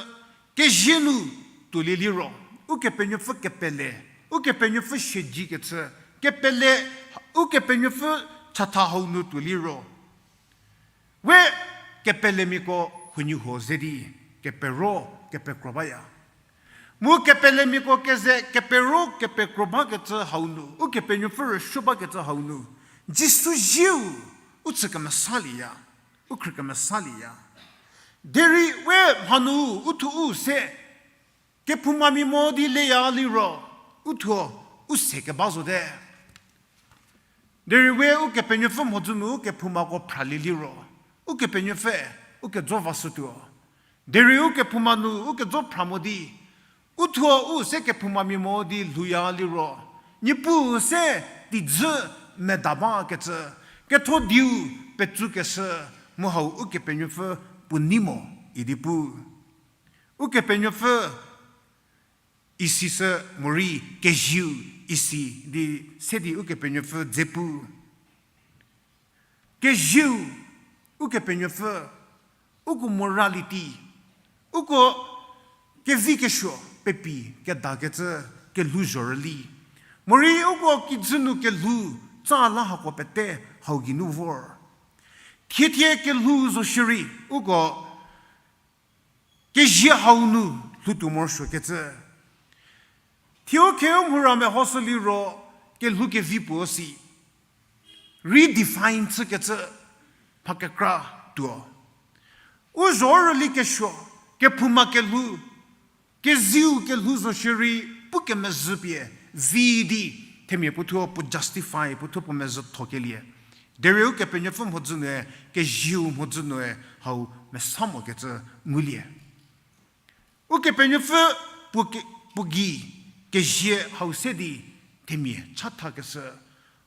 kezie nu tuolie liro, Ukepenuopfü kepele, Ukepenuopfü siedzikecü, kepele, Ukepenuopfü chatha hau nu tuo liro. We kepelemiako huoniehuo ze di, kepero, kepekro baya. Mu kepelemiako keze kepero, kepekro bakecü hau nu, Ukepenuopfü rüsuo bakecü hau nu, Jisu zieu, u chü kemesalieya, u khrü kemesalieya. Derei we mhanu uthuo u se, kephoumamia mo di leya liro, uthuo u se keba zote. Derei we Ukepenuopfü mhodzü nu u kephoumako phralie liro, Ukepenuopfü u kejo vashütuo. Derei u kephouma nu u kejo phra mo di, uthuo u se kephoumamia mo di lhouya liro, Niepuu se tijü meda bakecü, ketho dieu petsükeshü, mu hau Ukepenuopfü puo nei mo idi pu. Ukepenuopfü isi sü morei kezieu isi di se di Ukepenuopfü dze pu. Kezieu, Ukepenuopfü, uko morality, uko kevi kesuo pepi kedakecü kelhou zhorüli. Morei uko kijü nu kelhou tsa la hako pete hau geinu vor. Thiethie kelhou zo shierei uko kezie hau nu lhoutuo morosuokecü. Thiu kheu mhura mehoshü liro kelhou kevi puo si redefine chükecü mha kekra tuo. U zhorüli kesuo, kephouma kelhou, kezieu kelhou zo shierei pu kemezhü pie vi di themia puothuo puo justify, puothuo puo mezhüthokelie. Derei Ukepenuopfü mhodzü nue, kezieu mhodzü nue hau mesa mokecü ngulie. Ukepenuopfü puo ke-, puo gei kezie hau se di themia chathakeshü.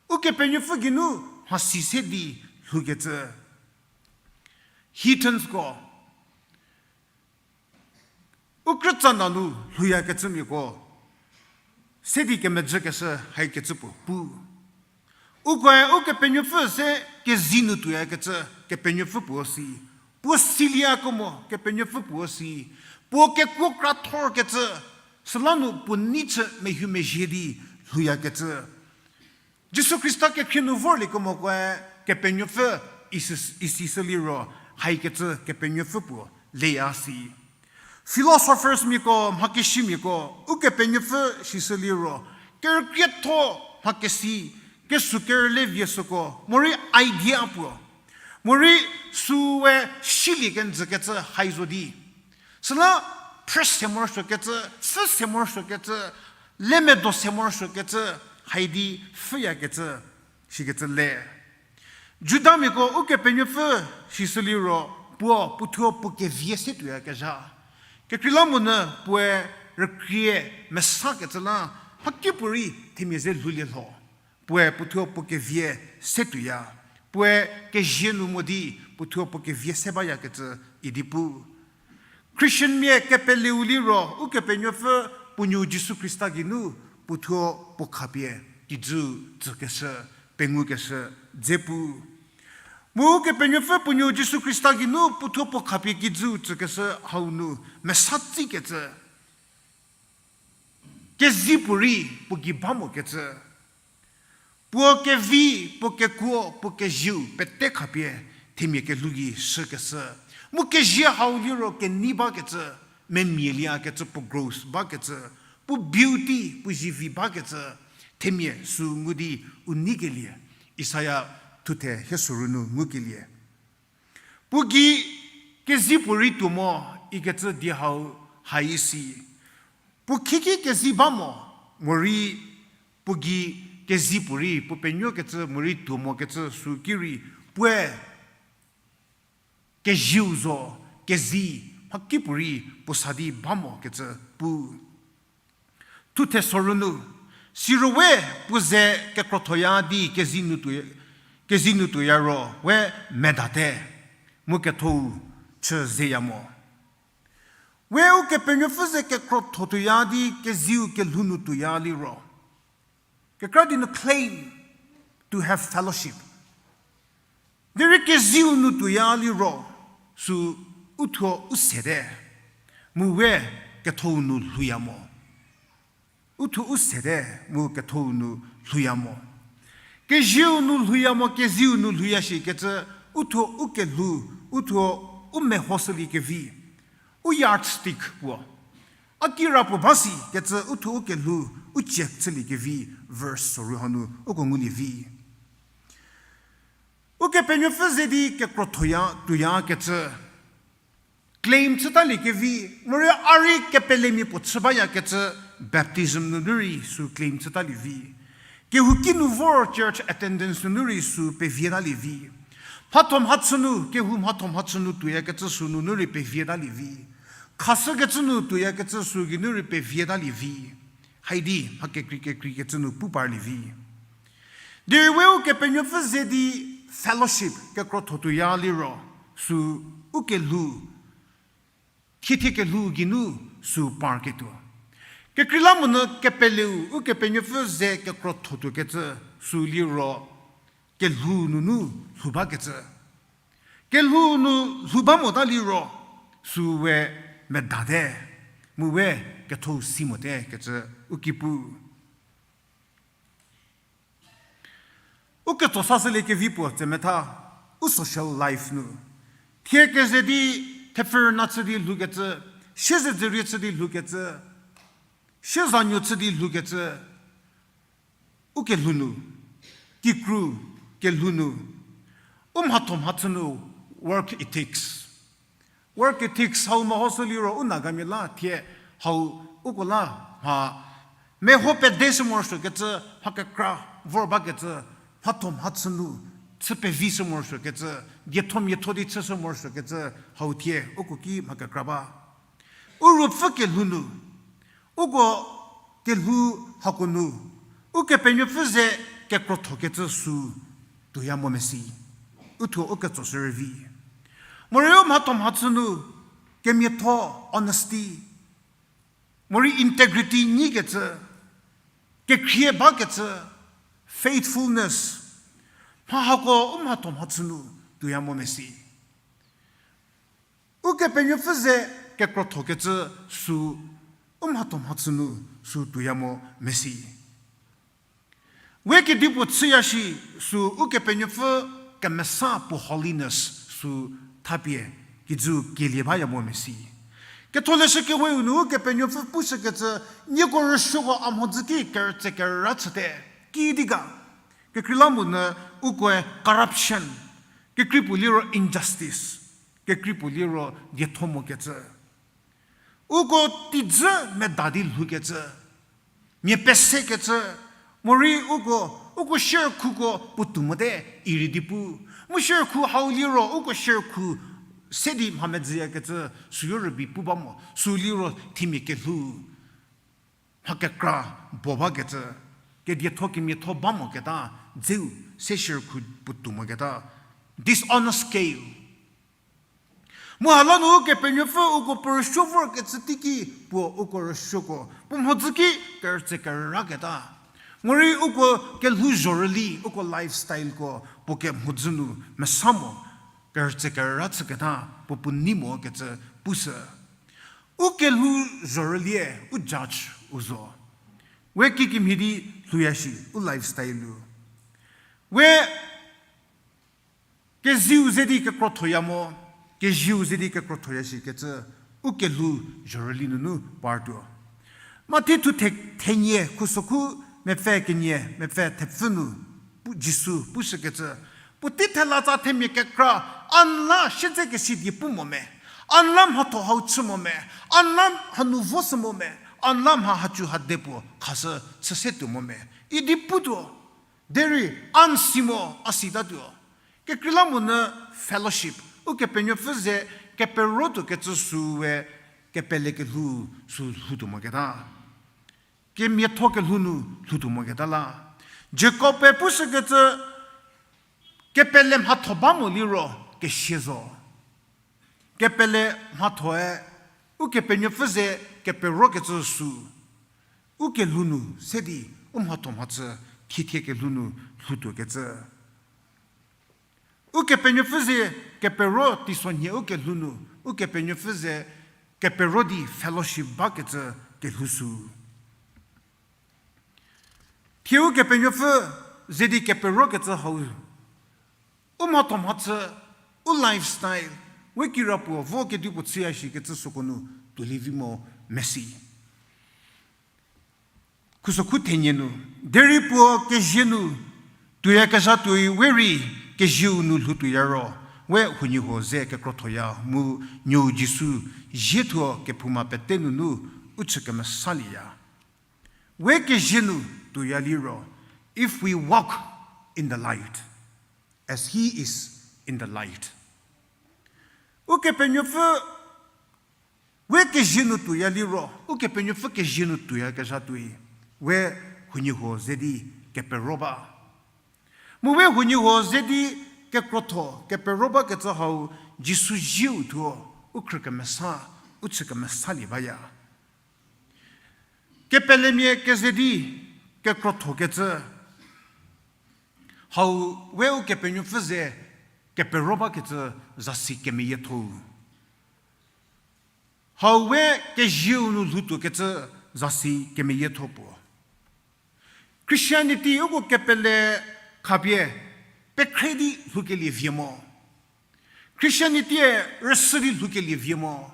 Ukepenuopfü geinu mhasi se di lhoukecü. Heathens ko, U krütsa nanu lhouyakecümiako se di kemedzükeshü haikecü puo pu. Ukoe Ukepenuopfü se kezi nu tuoyakecü Kepenuopfü puo si. Puo silieyako mo Kepenuopfü puo si. Puo kekuo krathorkecü, süla nu puo nei chü mehuomezhie di lhouyakecü. Jisu Khrista kekhrie nu vorliekemo koe Kepenuopfü isi, isi sü liro, haikecü Kepenuopfü puo leya si. Philosophersmiako, mhakeshimiako, Ukepenuopfü sisü liro, kerükrietho mhakesi, kesuo kerüle vie süko, morei idea puo, morei süe silie kenjükecü hai zo di. Süla phrü se morosuokecü, pfhü se morosuokecü, lemedo se morosuokecü, hai di pfhüyakecü, shikecü le. Judamiako Ukepenuopfü sisü liro, puo, puothuo puo kevie se tuoyakezha. Kekreilamonyü puoe rükrie mesakecü la, mhakipuorei themia ze lhoulie lho. Puoe puothuo puo kevie se tuoya. Puoe kezie nu mo di puothuo puo kevie se bayakecü idi pu. Christianmia kepeleu liro, Ukepenuopfü puo nuou Jisu Khrista geinu puothuo puo khapie kijü tsükeshü, pengukeshü dze pu. Mu Ukepenuopfü puo nuou Jisu Khrista geinu puothuo puo khapie kijü tsükeshü hau nu mesa tsikecü. Kezi puorei puo gei ba mokecü. Puo kevi, puo kekuo, puo kezieu pete khapie themia kelhou gei shükeshü. Mu kezie hau liro kenei bakecü, memia lieyakecü, puo growth bakecü, puo beauty, puo zivi bakecü, themia sü ngu di u neikelie, Isaia thuthe hie sorou nu ngukelie. Puo gei kezi puorei tuo mo ikecü die hau hai si. Puo khieki kezi ba mo, morei puo gei kezi puorei puo penuokecü morei tuo mokecü sü ki rei, puoe kezieu zo, kezi mhakipuorei puo sa di ba mokecü pu. Thuthe sorou nu, siro we puo ze kekrothoya di kezi nu tuo, kezi nu tuoya ro we medate, mu kethou chü zeya mo. We Ukepenuopfü ze kekrotho tuoya di kezieu kelhou nu tuoya liro, kekra di nu claim to have fellowship. Derei kezieu nu tuoya liro, sü uthuo u sete, mu we kethou nu lhouya mo. Uthuo u sete, mu kethou nu lhouya mo. Kezieu nu lhouya mo, kezieu nu lhouya shikecü, uthuo u kelhou, uthuo u mehoshülie kevi, u yardstick puo, a kira puo ba sikecü uthuo u kelhou u check chülie kevi, verse sorou hanu uko ngulie vi. Ukepenuopfü ze di kekrothoya tuoyakecü claim chütalie kevi, morei a rei kepelemia puo chü bayakecü baptism nunu rei sü claim chütalie vi. Kehouki nu vor church attendance nunu rei sü pevietalie vi. Mhatho mhachü nu, kehou mhatho mhachü nu tuoyakecü sü nunu rei pevietalie vi. Khashükecü nu tuoyakecü sü geinu rei pevietalie vi. Haidi mha kekrei kekreikecü nu pu parlie vi. Derei we Ukepenuopfü ze di fellowship kekrotho tuoya liro, sü u kelhou, khiethie kelhou geinu sü parketuo. Kekreilamonyü kepeleu Ukepenuopfü ze kekrotho tuokecü sü liro, kelhou nunu lhou bakecü. Kelhou nu lhou ba mota liro, sü we medate, mu we kethou si mote kecü u ki pu. U ketso sashülie kevi puo tsemetha, u social life nu. Thie keze di thepfürna chü di lhoukecü, siezedzürie chü di lhoukecü, siezanuo chü di lhoukecü, u kelhou nu, kikru kelhou nu, u mhatho mhachü nu, work ethics. Work ethics hau mehoshü liro u Nagamia la thie hau uko la mha meho pedeshü morosuokecü, mha kekra vor bakecü, mhatho mhachü nu chü pevishü morosuokecü, dietho miatho di chüshü morosuokecü, hau thie uko ki mha kekra ba. U ruopfü kelhou nu, uko kelhou hako nu, Ukepenuopfü ze kekrothokecü sü tuoya mo mesi. Uthuo u ketso shürei vi. Morei u mhatho mhachü nu, kemiatho, honesty, Morei integrity nyikecü, kekhrie bakecü, faithfulness, mha hako u mhatho mhachü nu tuoya mo mesi. Ukepenuopfü ze kekrothokecü sü u mhatho mhachü nu sü tuoya mo mesi. We kedipuo chüya shi sü Ukepenuopfü kemesa puo holiness sü thapie kijü kelie baya mo mesi. Ketholeshü Keweu nu Ukepenuopfü pushükecü, nieko rüsuoko a mhodzü ki kerütse kerüra chüte. Kidi ga, kekreilamonyü ukoe corruption, kekreipuo liro injustice, kekreipuo liro dietho mokecü. Uko teidzü meda di lhoukecü, mia pesekecü, morei uko, uko shierkhuko puotou mote irei di pu. Mu shierkhu hau liro uko shierkhu se di mha medzüyakecü süyo rübei pu ba mo, sü liro themia kelhou mha kekra bo bakecü, kedietho kemiatho ba moketa, dzeu se shierkhu puotou moketa, dishonest gain. Mu hala nu Ukepenuopfü uko puo rüsuo vorkecü teiki puo uko rüsuoko puo mhodzü ki kerütse kerüraketa, morei uko kelhou zhorüli, uko lifestyleko puo kemhodzü nu mesa mo, kerütse kerüra chüketa puo puo nei mokecü pushü. U kelhou zhorülie u judge u zo. We kikemhie di lhouya shi u lifestyle nu, we kezieu ze di kekrothoya mo, kezieu ze di kekrothoya shikecü u kelhou zhorüli nunu partuo. Mathi thu the-, thenie khusokhu mepfü kenie mepfü thepfü nu pu-, Jisu pushükecü, puotei thelatsa themia kekra, a n la siedzekesi die pu mo me, a n la mhatho hau chü mo me, a n la hanu vo sü mo me, a n la mha hacu hade puo khashü chü se tuo mo me idi putuo. Derei a n si mo, a sitatuo. Kekreilamonyü fellowship, Ukepenuopfü ze kepero tuokecü süe kepele kelhou sü lhoutuo moketa, kemiatho kelhou nu lhoutuo moketa la. Jakob-e pushükecü, kepele mhatho ba mo liro kesia zo. Kepele mhathoe Ukepenuopfü ze keperokecü sü u kelhou nu se di u mhatho mhachü thiethie kelhou nu lhoutuokecü. Ukepenuopfü ze kepero teisonhie u kelhou nu, Ukepenuopfü ze kepero di fellowship bakecü kelhou sü. Thie Ukepenuopfü ze di keperokecü hau u mhatho mhachü, u lifestyle, we kirapuo vo kedipuo chüya shikecü süko nu tuolie vi mo mesi. Khusokhu thenie nu, derei puo kezie nu tuoyakezha tuoi we rei kezieu nu lhoutuoya ro, we huoniehuo ze kekrothoya mu Nuou Jisu zie thuo kephouma pete nunu u chü kemesalieya. We kezie nu tuoya liro, if we walk in the light, as he is in the light. Ukepenuopfü, we kezie nu tuoya liro, Ukepenuopfü kezie nu tuoyakezha tuoi, we huoniehuo ze di kepero ba. Mu we huoniehuo ze di kekrotho, kepero bakecü hau, Jisu zieu thuo, u khrü kemesa, u chü kemesalie baya. Kepelemia keze di kekrothokecü hau, we Ukepenuopfü ze kepero bakecü zasi kemeyietho-u. Hau we kezieu nu lhoutuokecü zasi kemeyietho puo. Christianity uko kepele khapie pekhre di lhoukelie vie mo. Christianity-e rüsü di lhoukelie vie mo.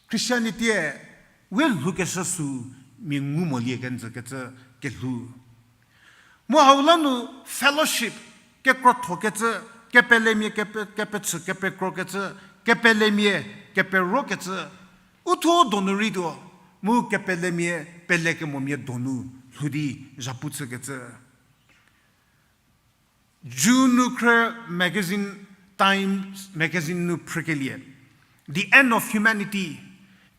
Christianity-e we lhoukeshü sü mia ngu molie kenjükecü kelhou. Mu hau la nu fellowship, kekrothokecü, kepelemia kepe-, kepechü kepekrokecü, kepelemia keperokecü, u thuo donu rei tuo, mu kepelemia pelekemomia donu lhou di zhapu chükecü. June nu khrü magazine, Times magazine nu phrükelie, The End of Humanity,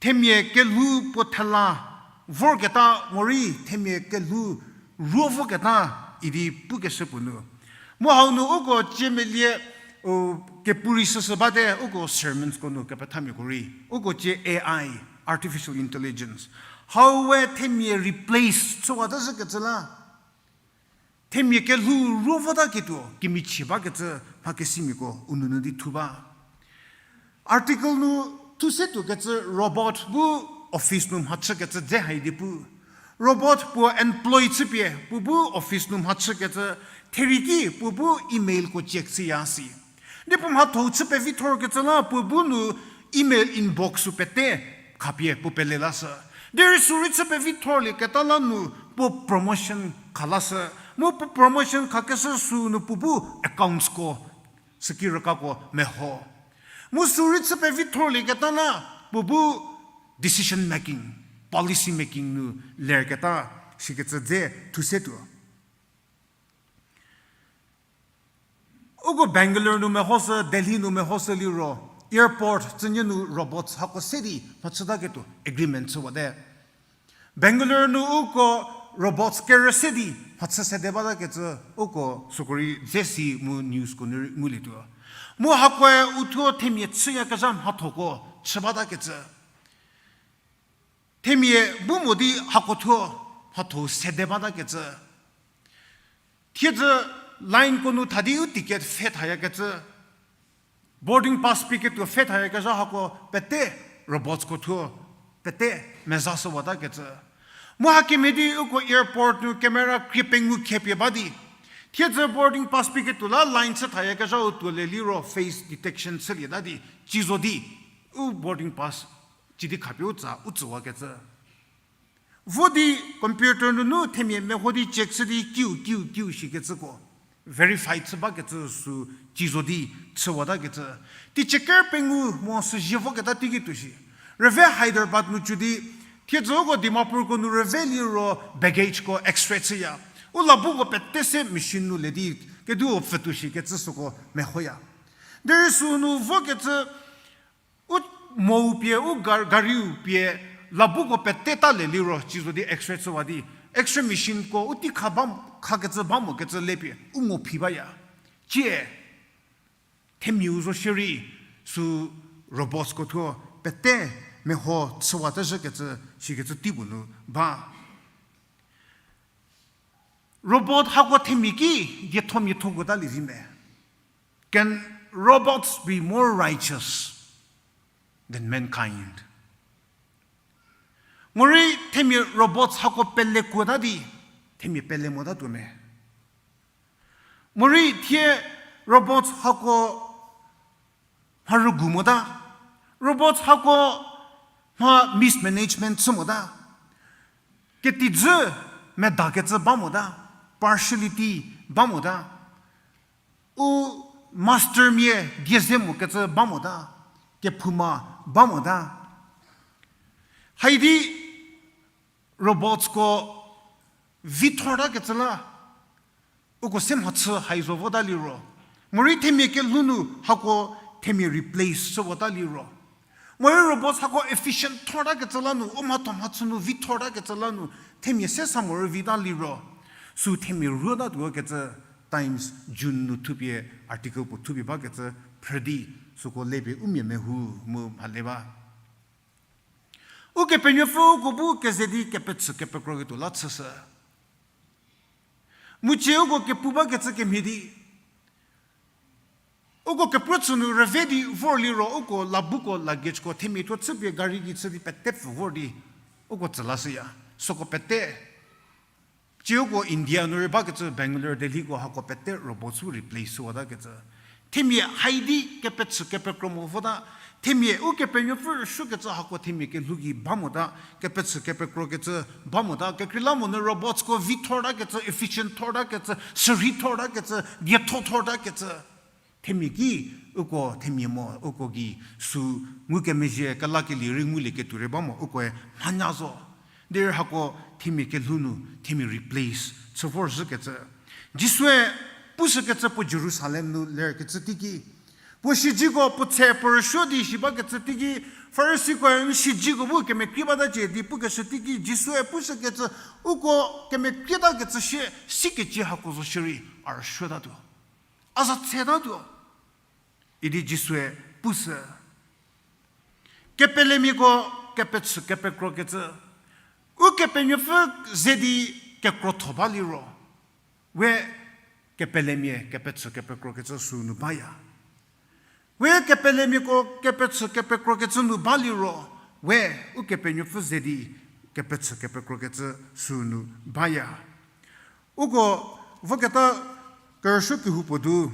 themia kelhou puo thela vorketa morei themia kelhou ruo voketa idi pukeshü puo nu. Mu hau nu uko cie melie, u, kepu rei süsü bate uko sermonsko nu kepethamiako rei. Uko cie A I, artificial intelligence. Hau we themia replace chüwatazhükecü la, themia kelhou ruo votaketuo kemichie bakecü mha kesimiako u nunu di thu ba. Article nu thu se tuokecü robot bu office nu mhachükecü dze hai di pu. Robot puo employ chüpie puo bu office nu mhachükecü, therei ki puo bu email ko check chüya si. Di puo mhatho-u chü pevithorkecü la puo bu nu email inbox-u pete khapie puo pele lashü. Derei sü rei chü pevithorlieketa la nu puo promotion kha lashü. Mu puo promotion khakeshü sü nu puo bu accounts ko, süki rükako meho. Mu sü rei chü pevithorlieketa la puo bu decision making, policy making nu lerketa sikecü dze thu se tuo. Uko Bangalore nu mehoshü, Delhi nu mehoshü liro, airport tsünie nu robots hako se di mhachütaketuo agreement chüwate. Bangalore nu uko robots kerü se di mhachü sede batakecü uko süko rei dze si mu news ko nu rei ngulietuo. Mu hakoe uthuo themia chüyakezha mhathoko chü batakecü. Themia bu mo di hako thuo mhatho-u sede batakecü. Thiedzü line ko nu tha di u ticket pfhe thayakecü. Boarding pass piketuo pfhe thayakezha hako pete robots ko thuo pete mezashüwatakecü. Mu hakemhie di uko airport nu camera krie pengou khepie ba di. Thiedzü boarding pass piketuo la line chü thayakezhau tuo le liro face detection chülieta di, ci zo di, u boarding pass ci di khapie u tsa u tsüwakecü. Vo di computer nunu themia meho di check chü di kiu kiu kiu shikecüko verify chü bakecü sü ci zo di chüwatakecü. Teicie ker pengou mo süzie voketa teiki tuo shi. Rüve Hyderabad nu cü di, thiedzü uko Dimapur ko nu rüve liro baggage ko X-ray chüya. U labuko pete se machine nu le di, kediu pfütuo shikecü süko mehoya. Derei sünu vokecü, u mou pie, u gar-, gariu pie, labuko pete ta le liro, ci zo di X-ray chüwa di, X-ray machine ko u tei kha ba, khakecü ba mokecü le pie, u ngo phi baya. Cie, themiau zo shierei, sü robots ko thuo, pete meho chüwatazhükecü, shikecü teipuo nu ba. Robot hako themia ki dietho miatho kuota lievi me. Can robots be more righteous than mankind? Morei themia robots hako pele kuota di, themia pele motatuo me. Morei thie robots hako mha rügu mota, robots hako mha mismanagement chü mota, ketijü medakecü ba mota, partiality ba mota, u mastermia die ze mokecü ba mota, kephouma ba mota. Haidi robots ko vithortakecü la, uko se mhachü hai zo vota liro. Morei themia kelhou nu hako themia replace chüwata liro. Morei robots hako efficient thortakecü la nu, u mhatho mhachü nu vithortakecü la nu, themia se sa morei vita liro. Sü themia ruotatuo kecü Times June nu thupie article puo thupie bakecü phrü di, süko le pie u mia mehou mu mhale ba. Ukepenuopfü uko bu keze di kepechü kepekro ketuo la chüshü. Mu cie uko kepu bakecü kemhie di, uko kepruo chü nu rüve di vor liro uko labuko luggageko themia thuo chüpie gari gei chü di pete pfü vor di uko tsü lashüya. Süko pete, cie uko India nu rei bakecü Bangalore, Delhiko hako pete robots-u replace chüwatakecü. Themia haidi kepechü kepekro mo vota, themia Ukepenuopfü rüsuokecü hako themia kelhou gei ba mota, kepechü kepekro kecü ba mota, kekreilamonyü robotsko vithortakecü, efficient thortakecü, sürhei thortakecü, dietho thortakecü. Themia ki uko themia mo, uko gei sü ngukemezhie kelakelie rei ngulieketuo rei ba mo, ukoe mhanya zo. Derei hako themia kelhou nu themia replace chü vorzhükecü. Jisue pushükecü puo Jerusalem nu lerkecü teiki, puo siedzeko puo tse puo rüsuo di shi bakecü teiki, Farisikoe n siedzeko bu kemekrie batacie di pukeshü teiki, Jisue pushükecü uko kemekrieta kecü sie, sikecie hako zo shierei a rüsuotatuo, a za tsetatuo idi Jisue pushü. Kepelemiako kepechü kepekrokecü, Ukepenuopfü ze di kekrotho ba liro, we kepelemia kepechü kepekrokecü sünu baya. We kepelemiako kepechü kepekrokecü nu ba liro, we Ukepenuopfü ze di kepechü kepekrokecü sünu baya. Uko voketa kerüsuo kehoupuo du,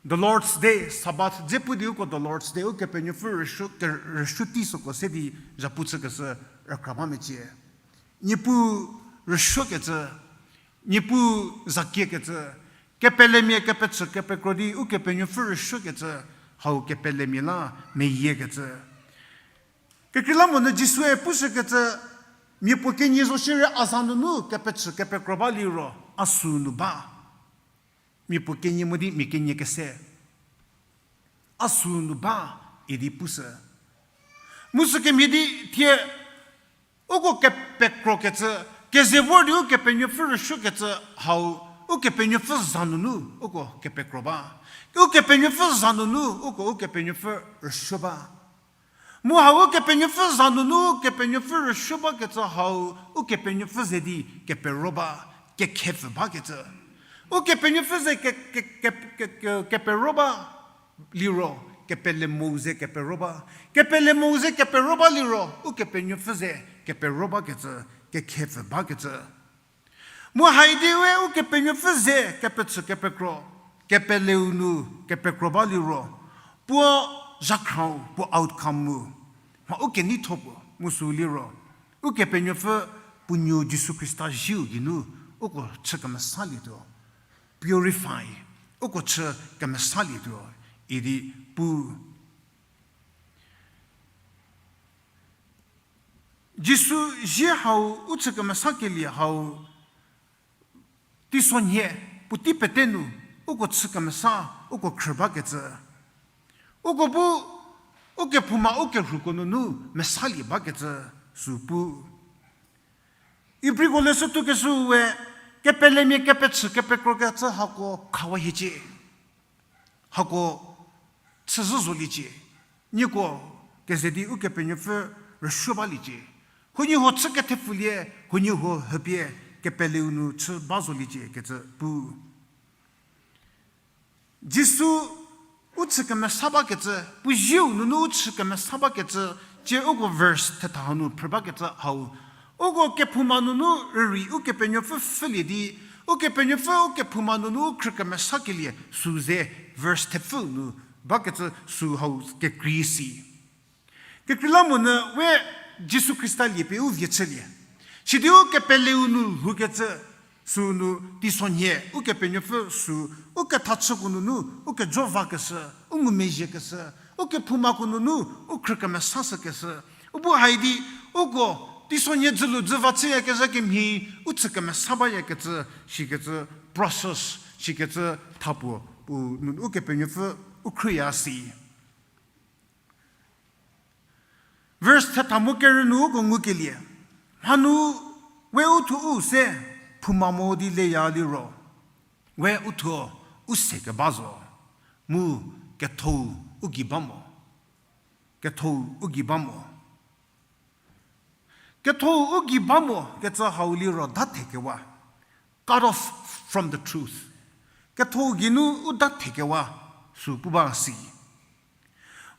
the Lord's Day, Sabbath dze pu di uko the Lord's Day, Ukepenuopfü rüsuo, ke-, rüsuo tei süko se di zhapu chükeshü rükra ba mecie. Niepuu rüsuokecü, Niepuu zakiekecü, kepelemia kepechü kepekro di Ukepenuopfü rüsuokecü, hau kepelemia la meyiekecü. Kekreilamonyü Jisue pushükecü, mia puo kenie zo shierei a za nunu kepechü kepekro ba liro, a sünu ba. Mia puo kenie mo di mia kenie kese. A sünu ba idi pushü. Mu sükemhie di thie uko kepekrokecü, keze vor di Ukepenuopfü rüsuokecü hau, Ukepenuopfü za nunu uko kepekro ba. Ukepenuopfü za nunu uko Ukepenuopfü rüsuo ba. Mu hau Ukepenuopfü za nunu Ukepenuopfü rüsuo bakecü hau, Ukepenuopfü ze di kepero ba, kekhepfü bakecü. Ukepenuopfü ze ke-, ke-, ke-, ke-, ke-, kepero ba liro, kepelemou ze kepero ba. Kepelemou ze kepero ba liro, Ukepenuopfü ze kepero bakecü, kekhepfü bakecü. Mu haidi we Ukepenuopfü ze kepechü kepekro, kepeleu nu kepekro ba liro, puo zhakhra-u, puo outcome mu, mha ukeneitho puo mu sü liro, Ukepenuopfü puo nuo Jisu Khrista zieu geinu uko chü kemesalietuo, purify, uko chü kemesalietuo idi pu. Jisu zie hau u chü kemesakelie hau, teisonhie puotei pete nu uko chü kemesa, uko khrü bakecü. Uko bu ukephouma ukelhouko nunu mesalie bakecü sü pu. Ibriko leshü thukeshüu we, kepelemia kepechü kepekrokecü hako khawa hiecie. Hako chüzhü zoliecie. Nieko keze di Ukepenuopfü rüsuo baliecie. Huoniehuo chü kethepfülie, huoniehuo hüpie kepeleu nu chü ba zoliecie kecü pu. Jisu u chü kemesa bakecü, puo zieu nunu u chü kemesa bakecü, cie uko verse thetha hanu phrü bakecü hau. Uko kephouma nunu rürei Ukepenuopfü pfhülie di, Ukepenuopfü ukephouma nunu u khrü kemesakelie sü ze verse thepfü nu bakecü sü hau kekrei si. Kekreilamonyü we Jisu Khrista lie pie u vie chülie. Sidi u kepeleu nu lhoukecü sünu teisonhie Ukepenuopfü sü, u kethachüko nunu u kejo vakeshü, u ngumezhiekeshü, ukephoumako nunu u khrü kemesashükeshü. U bu haidi uko teisonhie dzülu dzü va chüyakezha kemhie u chü kemesa bayakecü, shikecü process, shikecü thapuo, u, Ukepenuopfü u khrüya si. Verse thetha mu kerü nu uko ngukelie. Mhanu we uthuo u se phouma mo di leya liro, we uthuo u se keba zo, mu ketho-u u gei ba mo. Ketho-u u gei ba mo. Ketho-u u gei ba mo kecü hau liro dathekewa, cut off from the truth. Ketho-u geinu u dathekewa sü pu ba si.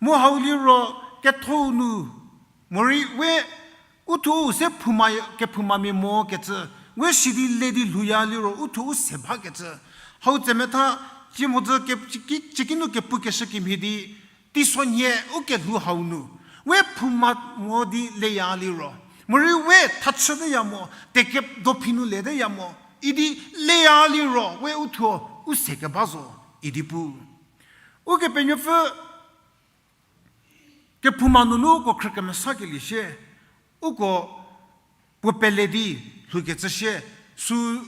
Mu hau liro ketho-u nu, morei we uthuo u se phouma, kephoumamia mo kecü, we sidi le di lhouya liro uthuo u se bakecü. Hau tsemetha, cie mhodzü ke, cieki, ciekinu kepukeshü kemhie di, teisonhie ukelhou hau nu, we phouma mo di leya liro, morei we thachüteya mo, teke dophi nu leteya mo idi leya liro, we uthuo u se keba zo idi pu. Ukepenuopfü kephouma nunu uko khrü kemesakelie shie, uko puo pele di lhoukecü shie, sü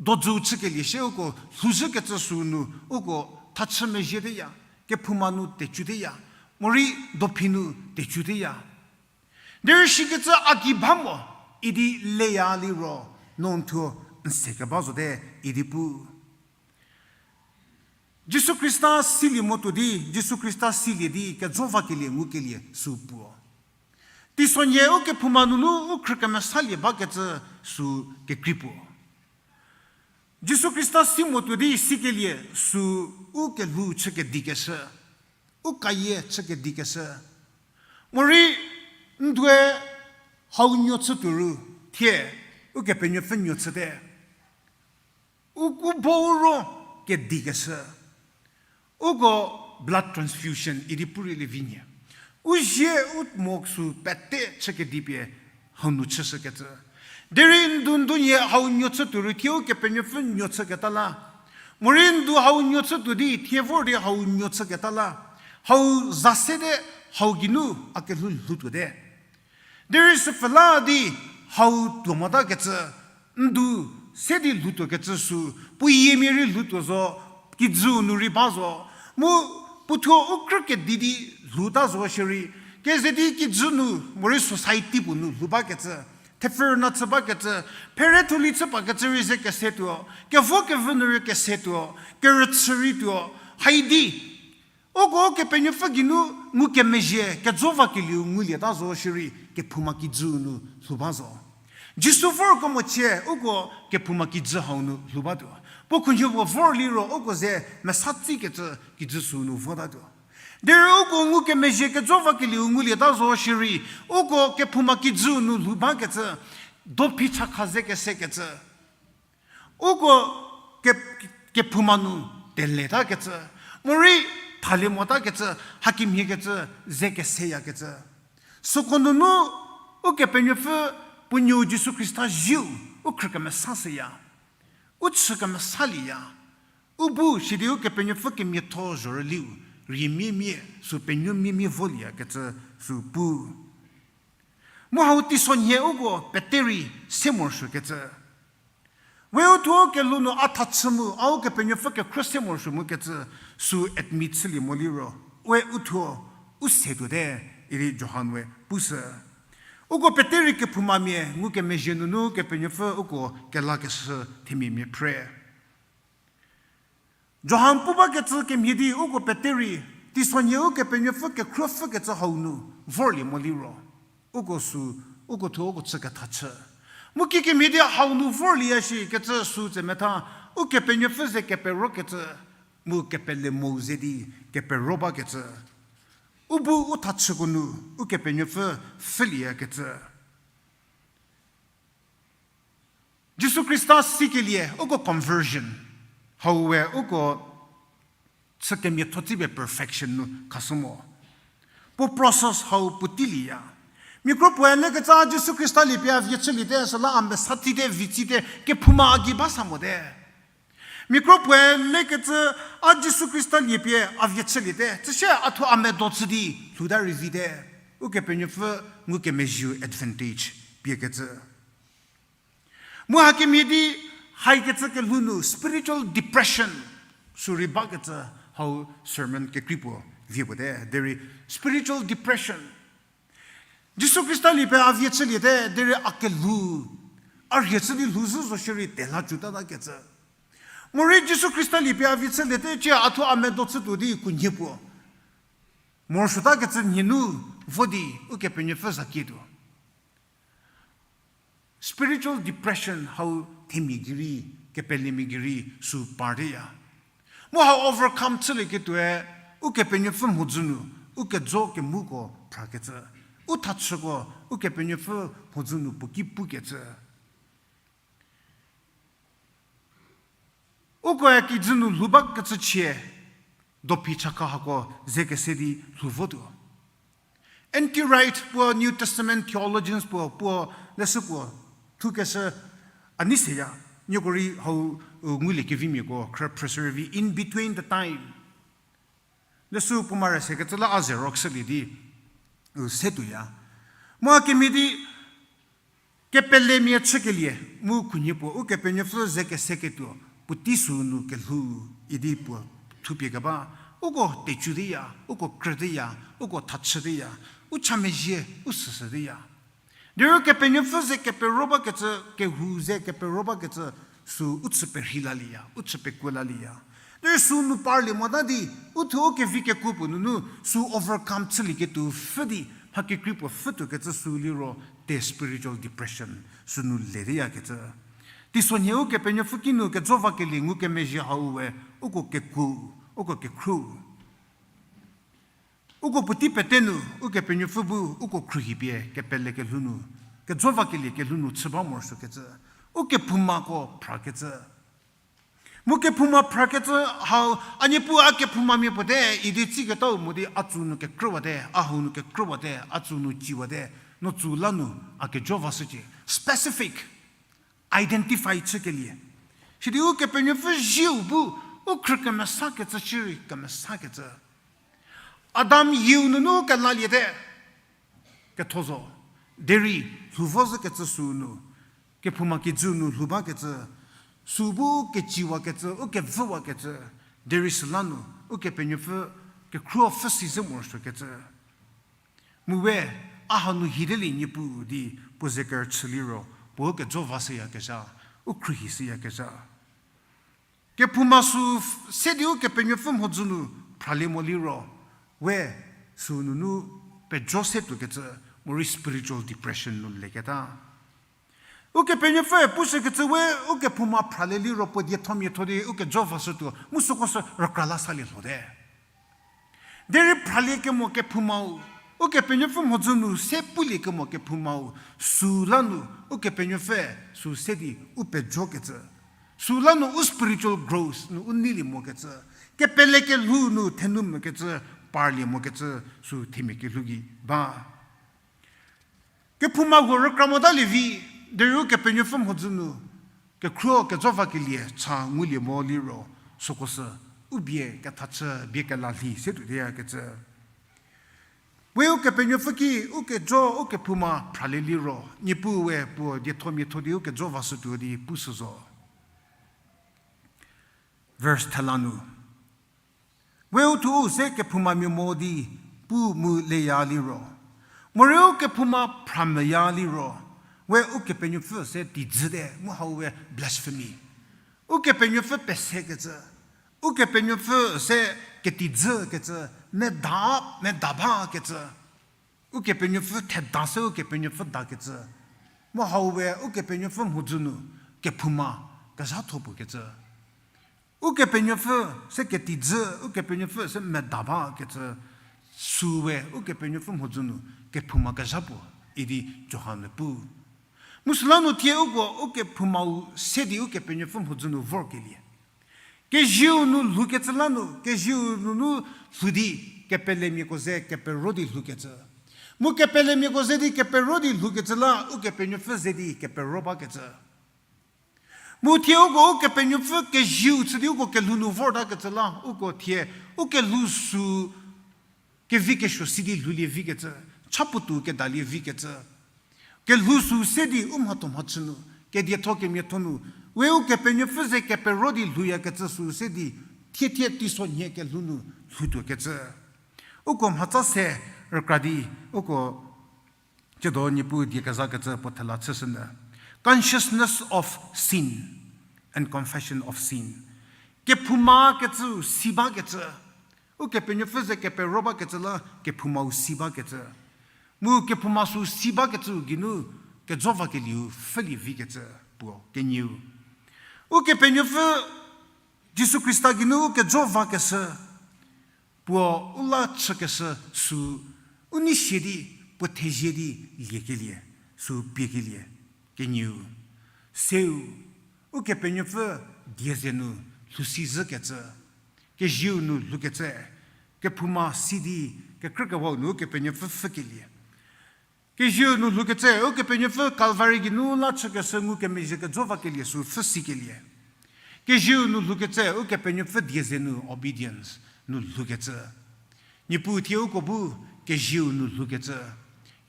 dodzü chükelie shie uko lhouzhükecü sünu uko thachü mezhieteya, kephouma nu tecuteya, morei dophi nu tecuteya. Derei shikecü a gei ba mo idi leya liro, no n thuo n se keba zote idi pu. Jisu Khrista silie mo tuo di, Jisu Khrista silie di kejo vakelie ngukelie sü puo. Teisonhie u kephouma nunu u khrü kemesalie bakecü sü kekrei puo. Jisu Khrista si mo tuo di sikelie sü u kelhou chü kedikeshü, u kayie chü kedikeshü. Morei ndue hau nuo chü tuo ru, thie Ukepenuopfü nuo chüte. U, u bo u ro kedikeshü. Uko blood transfusion idi purei le vi nhie. U zie u mo sü pete chü kedipie hau nu chüshükecü. Derei ndu ndu nhie hau nuo chü tuo ru thie Ukepenuopfü nuo chüketa la. Morei ndu hau nuo chü tuo di thie vor di hau nuo chüketa la. Hau za sete, hau geinu a kelhou lhou tuote. Derei süpfü la di hau tuo motakecü, ndu se di lhou tuokecü sü, puo yiemia rei lhou tuo zo, kijüu nu rei ba zo, mu puothuo u krü kedi di lhou ta zo shierei, keze di kijü nu morei society puo nu lhou bakecü, thepfü rüna chü bakecü, phere thuli chü bakecü rei ze kese tuo, kevo kevü nu rei kese tuo, kerüchü rei tuo, haidi uko Kepenuopfü geinu ngukemezhie kejo vakelieu ngulieta zo shierei kephouma kijüu nu lhou ba zo. Jisu vorkemo chie uko kephouma kijü hau nu lhou batuo. Puo khunhie puo vor liro uko ze mesa tsikecü kijü süu nu votatuo. Derei uko ngukemezhie kejo vakelieu ngulieta zo shierei, uko kephouma kijüu nu lhou bakecü, dophi chakha ze kesekecü. Uko ke, kephouma nu teletakecü, morei thalie motakecü, hakemhiekecü, ze keseyakecü. Süko nunu Ukepenuopfü puo nuou Jisu Khrista zieu u khrü kemesa shüya, u chü kemesalieya, u bu sidi Ukepenuopfü kemiatho zhorüliu, rei miemie, sü penuo miemie volieyakecü sü pu. Mu hau teisonhie uko pete rei se morosuokecü. We uthuo kelhou nu a thachü mu, a Ukepenuopfü kekhro se morosuo mukecü sü admit chülie mo liro, we uthuo u se tuote, idi Johan we pushü. Uko pete rei kephoumamia ngukemezhie nunu Kepenuopfü uko kelakeshü themia mia phre. Johan pu bakecü kemhie di uko pete rei, teisonhie Ukepenuopfü kekhruopfükecü hau nu vorlie mo liro, uko sü, uko thuo uko chü ketha chü. Mu kikemhie di hau nu vorlieya shikecü sü tsemetha, Ukepenuopfü ze keperokecü, mu kepele mo ze di kepero bakecü. U bu u thachüko nu Ukepenuopfü pfhülieyakecü. Jisu Khrista sikelie uko conversion, hau we uko chü kemiatho tsipie perfection nu khashü mo. Puo process hau puotei lieya. Mia kro puoe lekecü a Jisu Khrista liepie a vie chüliete, süla a mesa tsite, vi tsite, kephouma a gei ba sa mote. Mia kro puoe lekecü a Jisu Khrista liepie a vie chüliete, tsüsie a thuo a medo chü di lhouta rei vite. Ukepenuopfü ngukemezhieu advantage piekecü. Mu hakemhie di haikecü kelhou nu spiritual depression sü rei bakecü hau sermon kekrei puo vie puote, derei spiritual depression. Jisu Khrista liepie a vie chüliete, derei a kelhou, a rhie chü di lhou zhü zo shierei tela cütatakecü. Morei Jisu Khrista liepie a vie chüliete, cie a thuo a medo chütuo di khunhie puo morosuotakecü nhie nu vo di Ukepenuopfü za kietuo. Spiritual depression hau themia gei rei, kepelemia gei rei sü parteya. Mu hau overcome chülieketuoe, Ukepenuopfü mhodzü nu, u kejo kemuko phrakecü, u thachüko Ukepenuopfü mhodzü nu puo ki pukecü. Ukoe kijü nu lhou bakecü chie, dophi chakha hako ze kese di lhou votuo. N T Wright puo New Testament theologians puo, puo leshü puo thukeshü a nei seya, nieko rei hau, u, ngulie kevimiako khrü phrüshü rei vi, In Between the Time. Leshü puo mare sekecü la a xerox chülie di, u, se tuoya. Mu a kemhie di, kepelemia chükelie, mu khunhie puo Ukepenuopfü ze keseketuo, puotei sü nu kelhou idi puo thupie keba, uko tecüteya, uko krüteya, uko thachüteya, u cha mezhie, u süsüteya. Derei Kepenuopfü ze kepero bakecü, kehou ze kepero bakecü, sü u chü perhei lalieya, u chü pekuo lalieya. Derei sü nu parlie mota di, u thuo u kevi kekuo puo nunu, sü overcome chülieketuo pfhü di, Mha kekrei puo pfhütuokecü sü liro te spiritual depression sünu leteyakecü. Teisonhie Ukepenuopfü kinu kejo vakelie ngukemezhie hau we uko keku, uko kekhru. Uko puotei pete nu Ukepenuopfü bu uko khruohipie kepele kelhou nu, kejo vakelie kelhou nu chü ba morosuokecü. Ukephoumako phrakecü. Mu kephouma phrakecü hau, a Niepuu a kephoumamia puo te idi tsiketau mo di a tsü nu kekrüwate, a hau nu kekrüwate, a tsü nu ciwate, no tsü la nu a kejo vashücie. Specific, identify chükelie. Sidi Ukepenuopfü zieu bu, u khrü kemesakecü shierei kemesakecü. Adam yieu nunu kelaliete. Ketho zo. Derei lhou vo zhükecü süu nu, kephouma kijü nu lhou bakecü, süu bu keciwakecü, u kevüwakecü, derei süla nu, Ukepenuopfü kekhruo pfhü si zhü morosuokecü. Mu we, a hanu hitelie Niepuu di puo ze kerüchü liro, puo kejo vashüyakezha, u khruohishüyakezha. Kephouma sü se di Ukepenuopfü mhodzü nu phralie mo liro, we süu nunu pejo se tuokecü, morei spiritual depression nu leketa. Ukepenuopfüe pushükecü we ukephouma phralie liro puo diethomiatho di u kejo vashütuo, mu süko sü rükra la salie lhote. Derei phraliekemo kephoumau, Ukepenuopfü mhodzü nu se puliekemo kephoumau, süla nu Ukepenuopfü sü se di u pejokecü. Süla nu u spiritual growth nu u neilie mokecü. Kepele kelhou nu thenu mokecü, parlie mokecü, sü themia kelhou gei ba. Kephouma huo rükra motalie vi, derei Ukepenuopfü mhodzü nu kekhruo kejo vakelie cha ngulie mo liro, süko sü u bie kethachü bie kelalhi se tuoteyakecü. We Ukepenuopfü ki u kejo u kephouma phralie liro, Niepuu we puo diethomiatho di u kejo vashütuo di pushü zo. Verse thela nu. We u thuo u se kephoumamia mo di pu mu leya liro, morei u kephouma phrameya liro, we Ukepenuopfü se teidzüte mu hau we blasphemy. Ukepenuopfü pesekecü, Ukepenuopfü se keteidzükecü, meda, meda bakecü. Ukepenuopfü theda se Ukepenuopfü dakecü. Mu hau we Ukepenuopfü mhodzü nu kephouma kezhatho puokecü. Ukepenuopfü se keteidzü, Ukepenuopfü se meda bakecü. Sü we Ukepenuopfü mhodzü nu kephouma kezha puo idi Johan-e pu. Mu süla nu thie uko ukephoumau se di Ukepenuopfü mhodzü nu vorkelie. Kezieu nu lhoukecü la nu, kezieu nunu lhou di, kepelemiako ze kepero di lhoukecü. Mu kepelemiako ze di kepero di lhoukecü la, Ukepenuopfü ze di kepero bakecü. Mu thie uko Ukepenuopfü kezieu chü di uko kelhou nu vortakecü la, uko thie, ukelhou sü kevi kesuo si di lhoulie vikecü, cha puotou kedalie vikecü. Kelhou sü se di u mhatho mhachü nu, kedietho kemiatho nu, we Ukepenuopfü ze kepero di lhouyakecü sü se di, thie thie teisonhie kelhou nu lhoutuokecü. Uko mhatsa se rükra di, uko tsiedo Niepuu die kezakecü puo thela chüshünyü. Consciousness of sin and confession of sin. Kephouma kecü si bakecü. Ukepenuopfü ze kepero bakecü la kephoumau si bakecü. Mu kephouma sü si bakecü geinu kejo vakelieu pfhülie vikecü puo kenieu. Ukepenuopfü Jisu Khrista geinu u kejo vakeshü, puo u la chükeshü sü u nei sie di, puo thezie di liekelie, sü piekelie, kenieu. Seu, Ukepenuopfü die ze nu lhousi zhükecü, kezieu nu lhoukecü, kephouma si di, kekrükewau nu Ukepenuopfü pfhükelie. Kezieu nu lhoukecü, Ukepenuopfü Calvary geinu la chükeshü ngukemezhie kejo vakelie sü pfhü sikelie. Kezieu nu lhoukecü, Ukepenuopfü die ze nu obedience nu lhoukecü. Niepuu thie uko bu kezieu nu lhoukecü,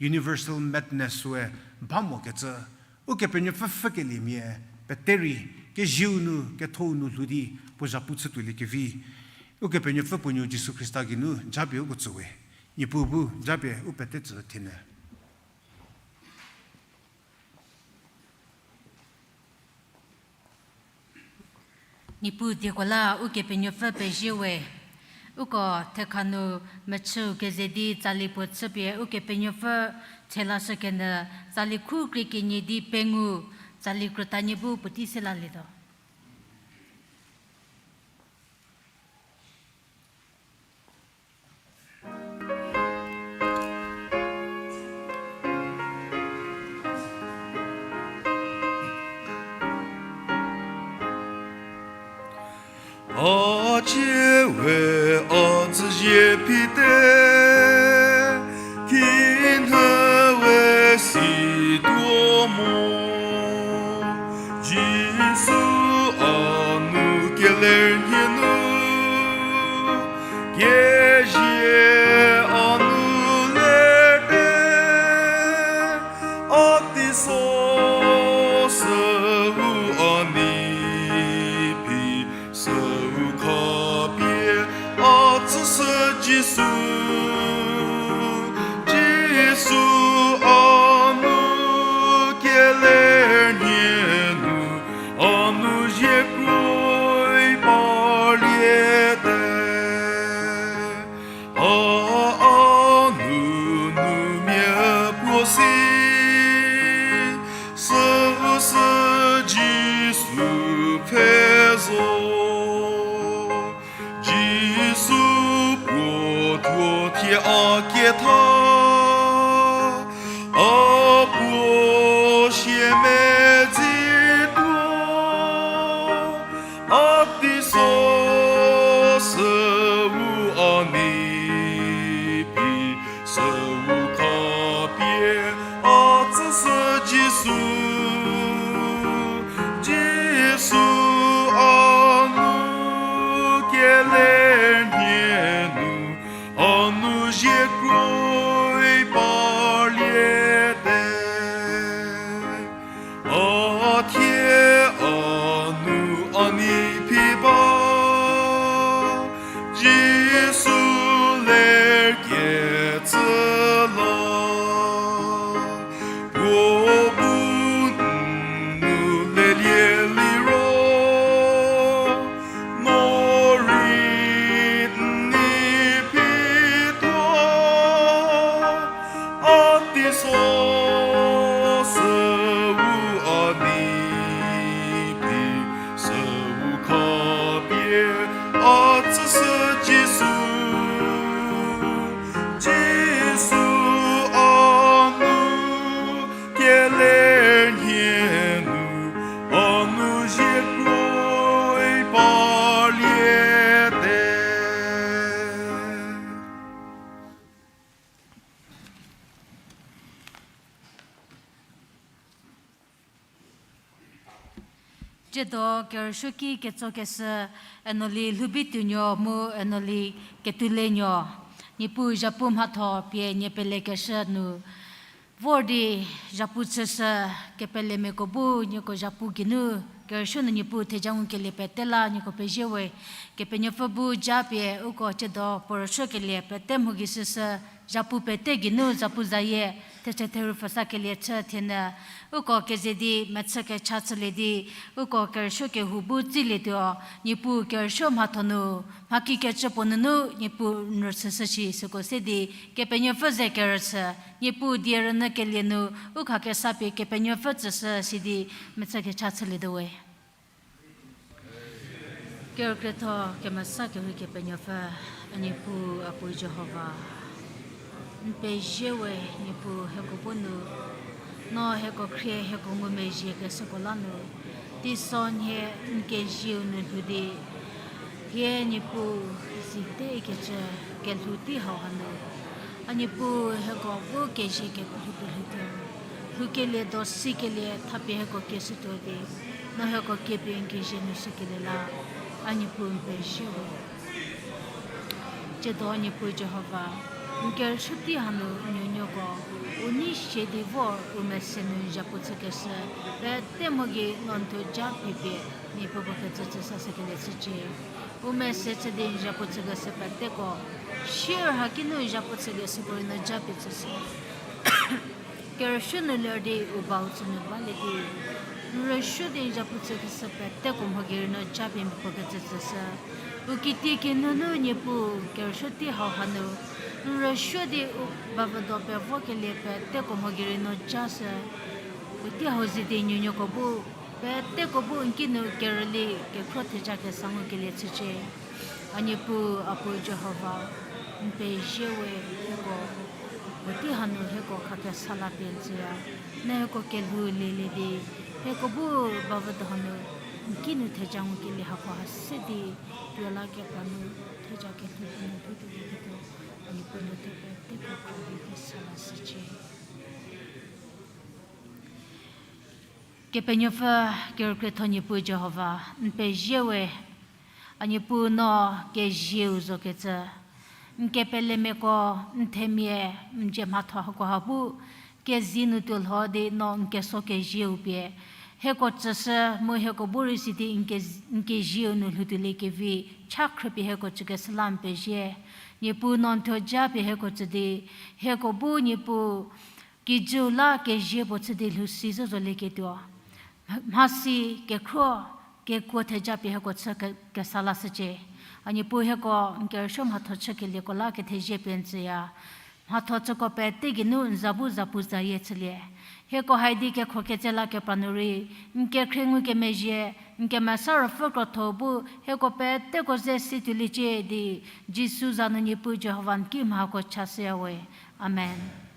universal madness we ba mokecü, Ukepenuopfü pfhükeliemia, peterei, kezieu nu, kethou nu lhou di, puo zhapu chütuoliekevi. Ukepenuopfü puo nuo Jisu Khrista geinu japie uko tsüwe. Niepuu bu japie u pete tsü thenyü. Niepuu dieko la Ukepenuopfü pezie we, Uko thekha nu mechüu keze di tsali puo chüpie Ukepenuopfü thelashükenyü, tsali khu krie kenie di pengou, tsali krütanie bu puotei se lalietuo. A cie we a tsüzie pite, kinhü we si tuo mo. Jisu a nu keler nhie nu, kezie a nu lerte, a teiso süu a nei phi süu khapie a tsüshü Jisu. Jisu a nu keler nhie nu, a nu zie kroi parliete. A, a nu nu mia puo si, süu sü Jisu pfhe zo. Jisu puo thuo thie a ketha, a puo siemedzituo, a teiso süu a nei phi süu khapie a tsüshü Jisu. Jisu a nu keler nhie nu, a nu zie kroi parliete. A thie a nu a nei phi ba, Jisu lerkecü la. Puo bu n nu lelie liro, no rei n nei phi tuo, a teiso süu a nei phi süu khapie a tsüshü Jisu. Jisu a nu keler nhie nu, a nu zie kroi parliete. Tsiedo kerüsuoki ketsokeshü Enoli Lhubituonuo mu Enoli Ketulenuo, Niepuu zhapu mhatho pie nie pelekeshü nu vor di zhapu chüshü kepelemiako bu nieko zhapu geinu kerüsuo nu Niepuu theja ngukelie pete la nieko pezie we. Kepenuopfü bu japie uko tsiedo puo rüsuokelie pete mho gei shüshü, zhapu pete geinu zhapu zayie thetse therü pfhüsakelie chü thienyü, uko keze di mechü kecha chülie di, uko kerüsuo kehou bu tsilietuo, Niepuu kerüsuo mhatho nu mhaki kecü puo nunu Niepuu n rüchüshü shi süko se di Kepenuopfü ze kerüchü, Niepuu die rünyükelie nu u khakesa pie Kepenuopfü tsüshü sidi mechü kecha chülietuo we. Kerükrietho kemesa kerhei Kepenuopfü, a Niepuu, a Puu Jihova, n pezie we. Niepuu, hieko bu nu, no hieko khrie hieko ngumezhie keshüko la nu, teisonhie n kezieu nu lhou di, hie Niepuu, site kecü kelhou tei hau hanu, a Niepuu, hieko bu kezie kelhou pelhou tuo, lhoukelie do sikelie thapie hieko keshütuo di, no hieko kepie n kezie nu shükelie la, a Niepuu n pezie we. Tsiedo Niepuu Jihova, n kerüsuo tei hanu nuonuoko u nei sie di vor u mese nu n zhapu chükeshü pete mho gei no n thuo ja pie pie, Niepuu puo kecü chü sashükelie chücie. U mese chü di n zhapu chükeshü peteko, sier haki nu n zhapu chükeshüko rei no ja pie chüshü. Kerüsuo nu ler di u bau chü nu balie di, N rüsuo di n zapu chükeshü peteko mho gei rei no japie n puo kecü tsüshü. U kitiekinu nu Niepuu kerüsuo tei hau hanu, n rüsuo di u bavüdo pevokelie peteko mho gei rei no jashü. U tei hau ze di nuonuoko bu, peteko bu n kinu kerüli kekhro theja kesa ngukelie chücie. A Niepuu, a Puo Jihova, n pezie we hieko, puotei hanu hieko khakesa la pie n tsüya. N hieko kelhou lielie di, hieko bu bavüdo hanu n kinu theja ngukelie hako ha se di, tuo la kepra nu theja kelhou puo nu lhoutuo di ketuo, a Niepuu no thepeteko khapie kesa lashücie. Kepenuopfü, kerükrietho Niepuu Jihova, n pezie we. A Niepuu no kezieu zokecü, n kepelemiako, n themia, n dzie mhatho hako ha bu, kezie nu tuo lho di no n keso kezieu pie, hieko tsüshü mu hieko bu rei si di n ke-, n kezieu nu lhoutuoliekevi cha khrüpie hieko tsükeshü la n pezie. Niepuu no n thuo japie hieko tsü di, hieko bu Niepuu kijüu la kezie puo chü di lhou si zo zolieketuo, mhasi, kekhro, kekuo theja pie hieko chü ke-, kesa lashücie. A Niepuu hieko n kerüsuo mhatho chükelieko la kethezie pie n tsüya. Mhatho chüko pete geinu n za bu zapu zayie chülie. Hieko hai di kekhoketse la kepra nu rei, n kekhrie ngukemezhie, n kemesa ruopfü krotho bu hieko peteko ze si tuoliecie di, Jisu za nu Niepuu Jihova n ki mhako chashüya we. Amen.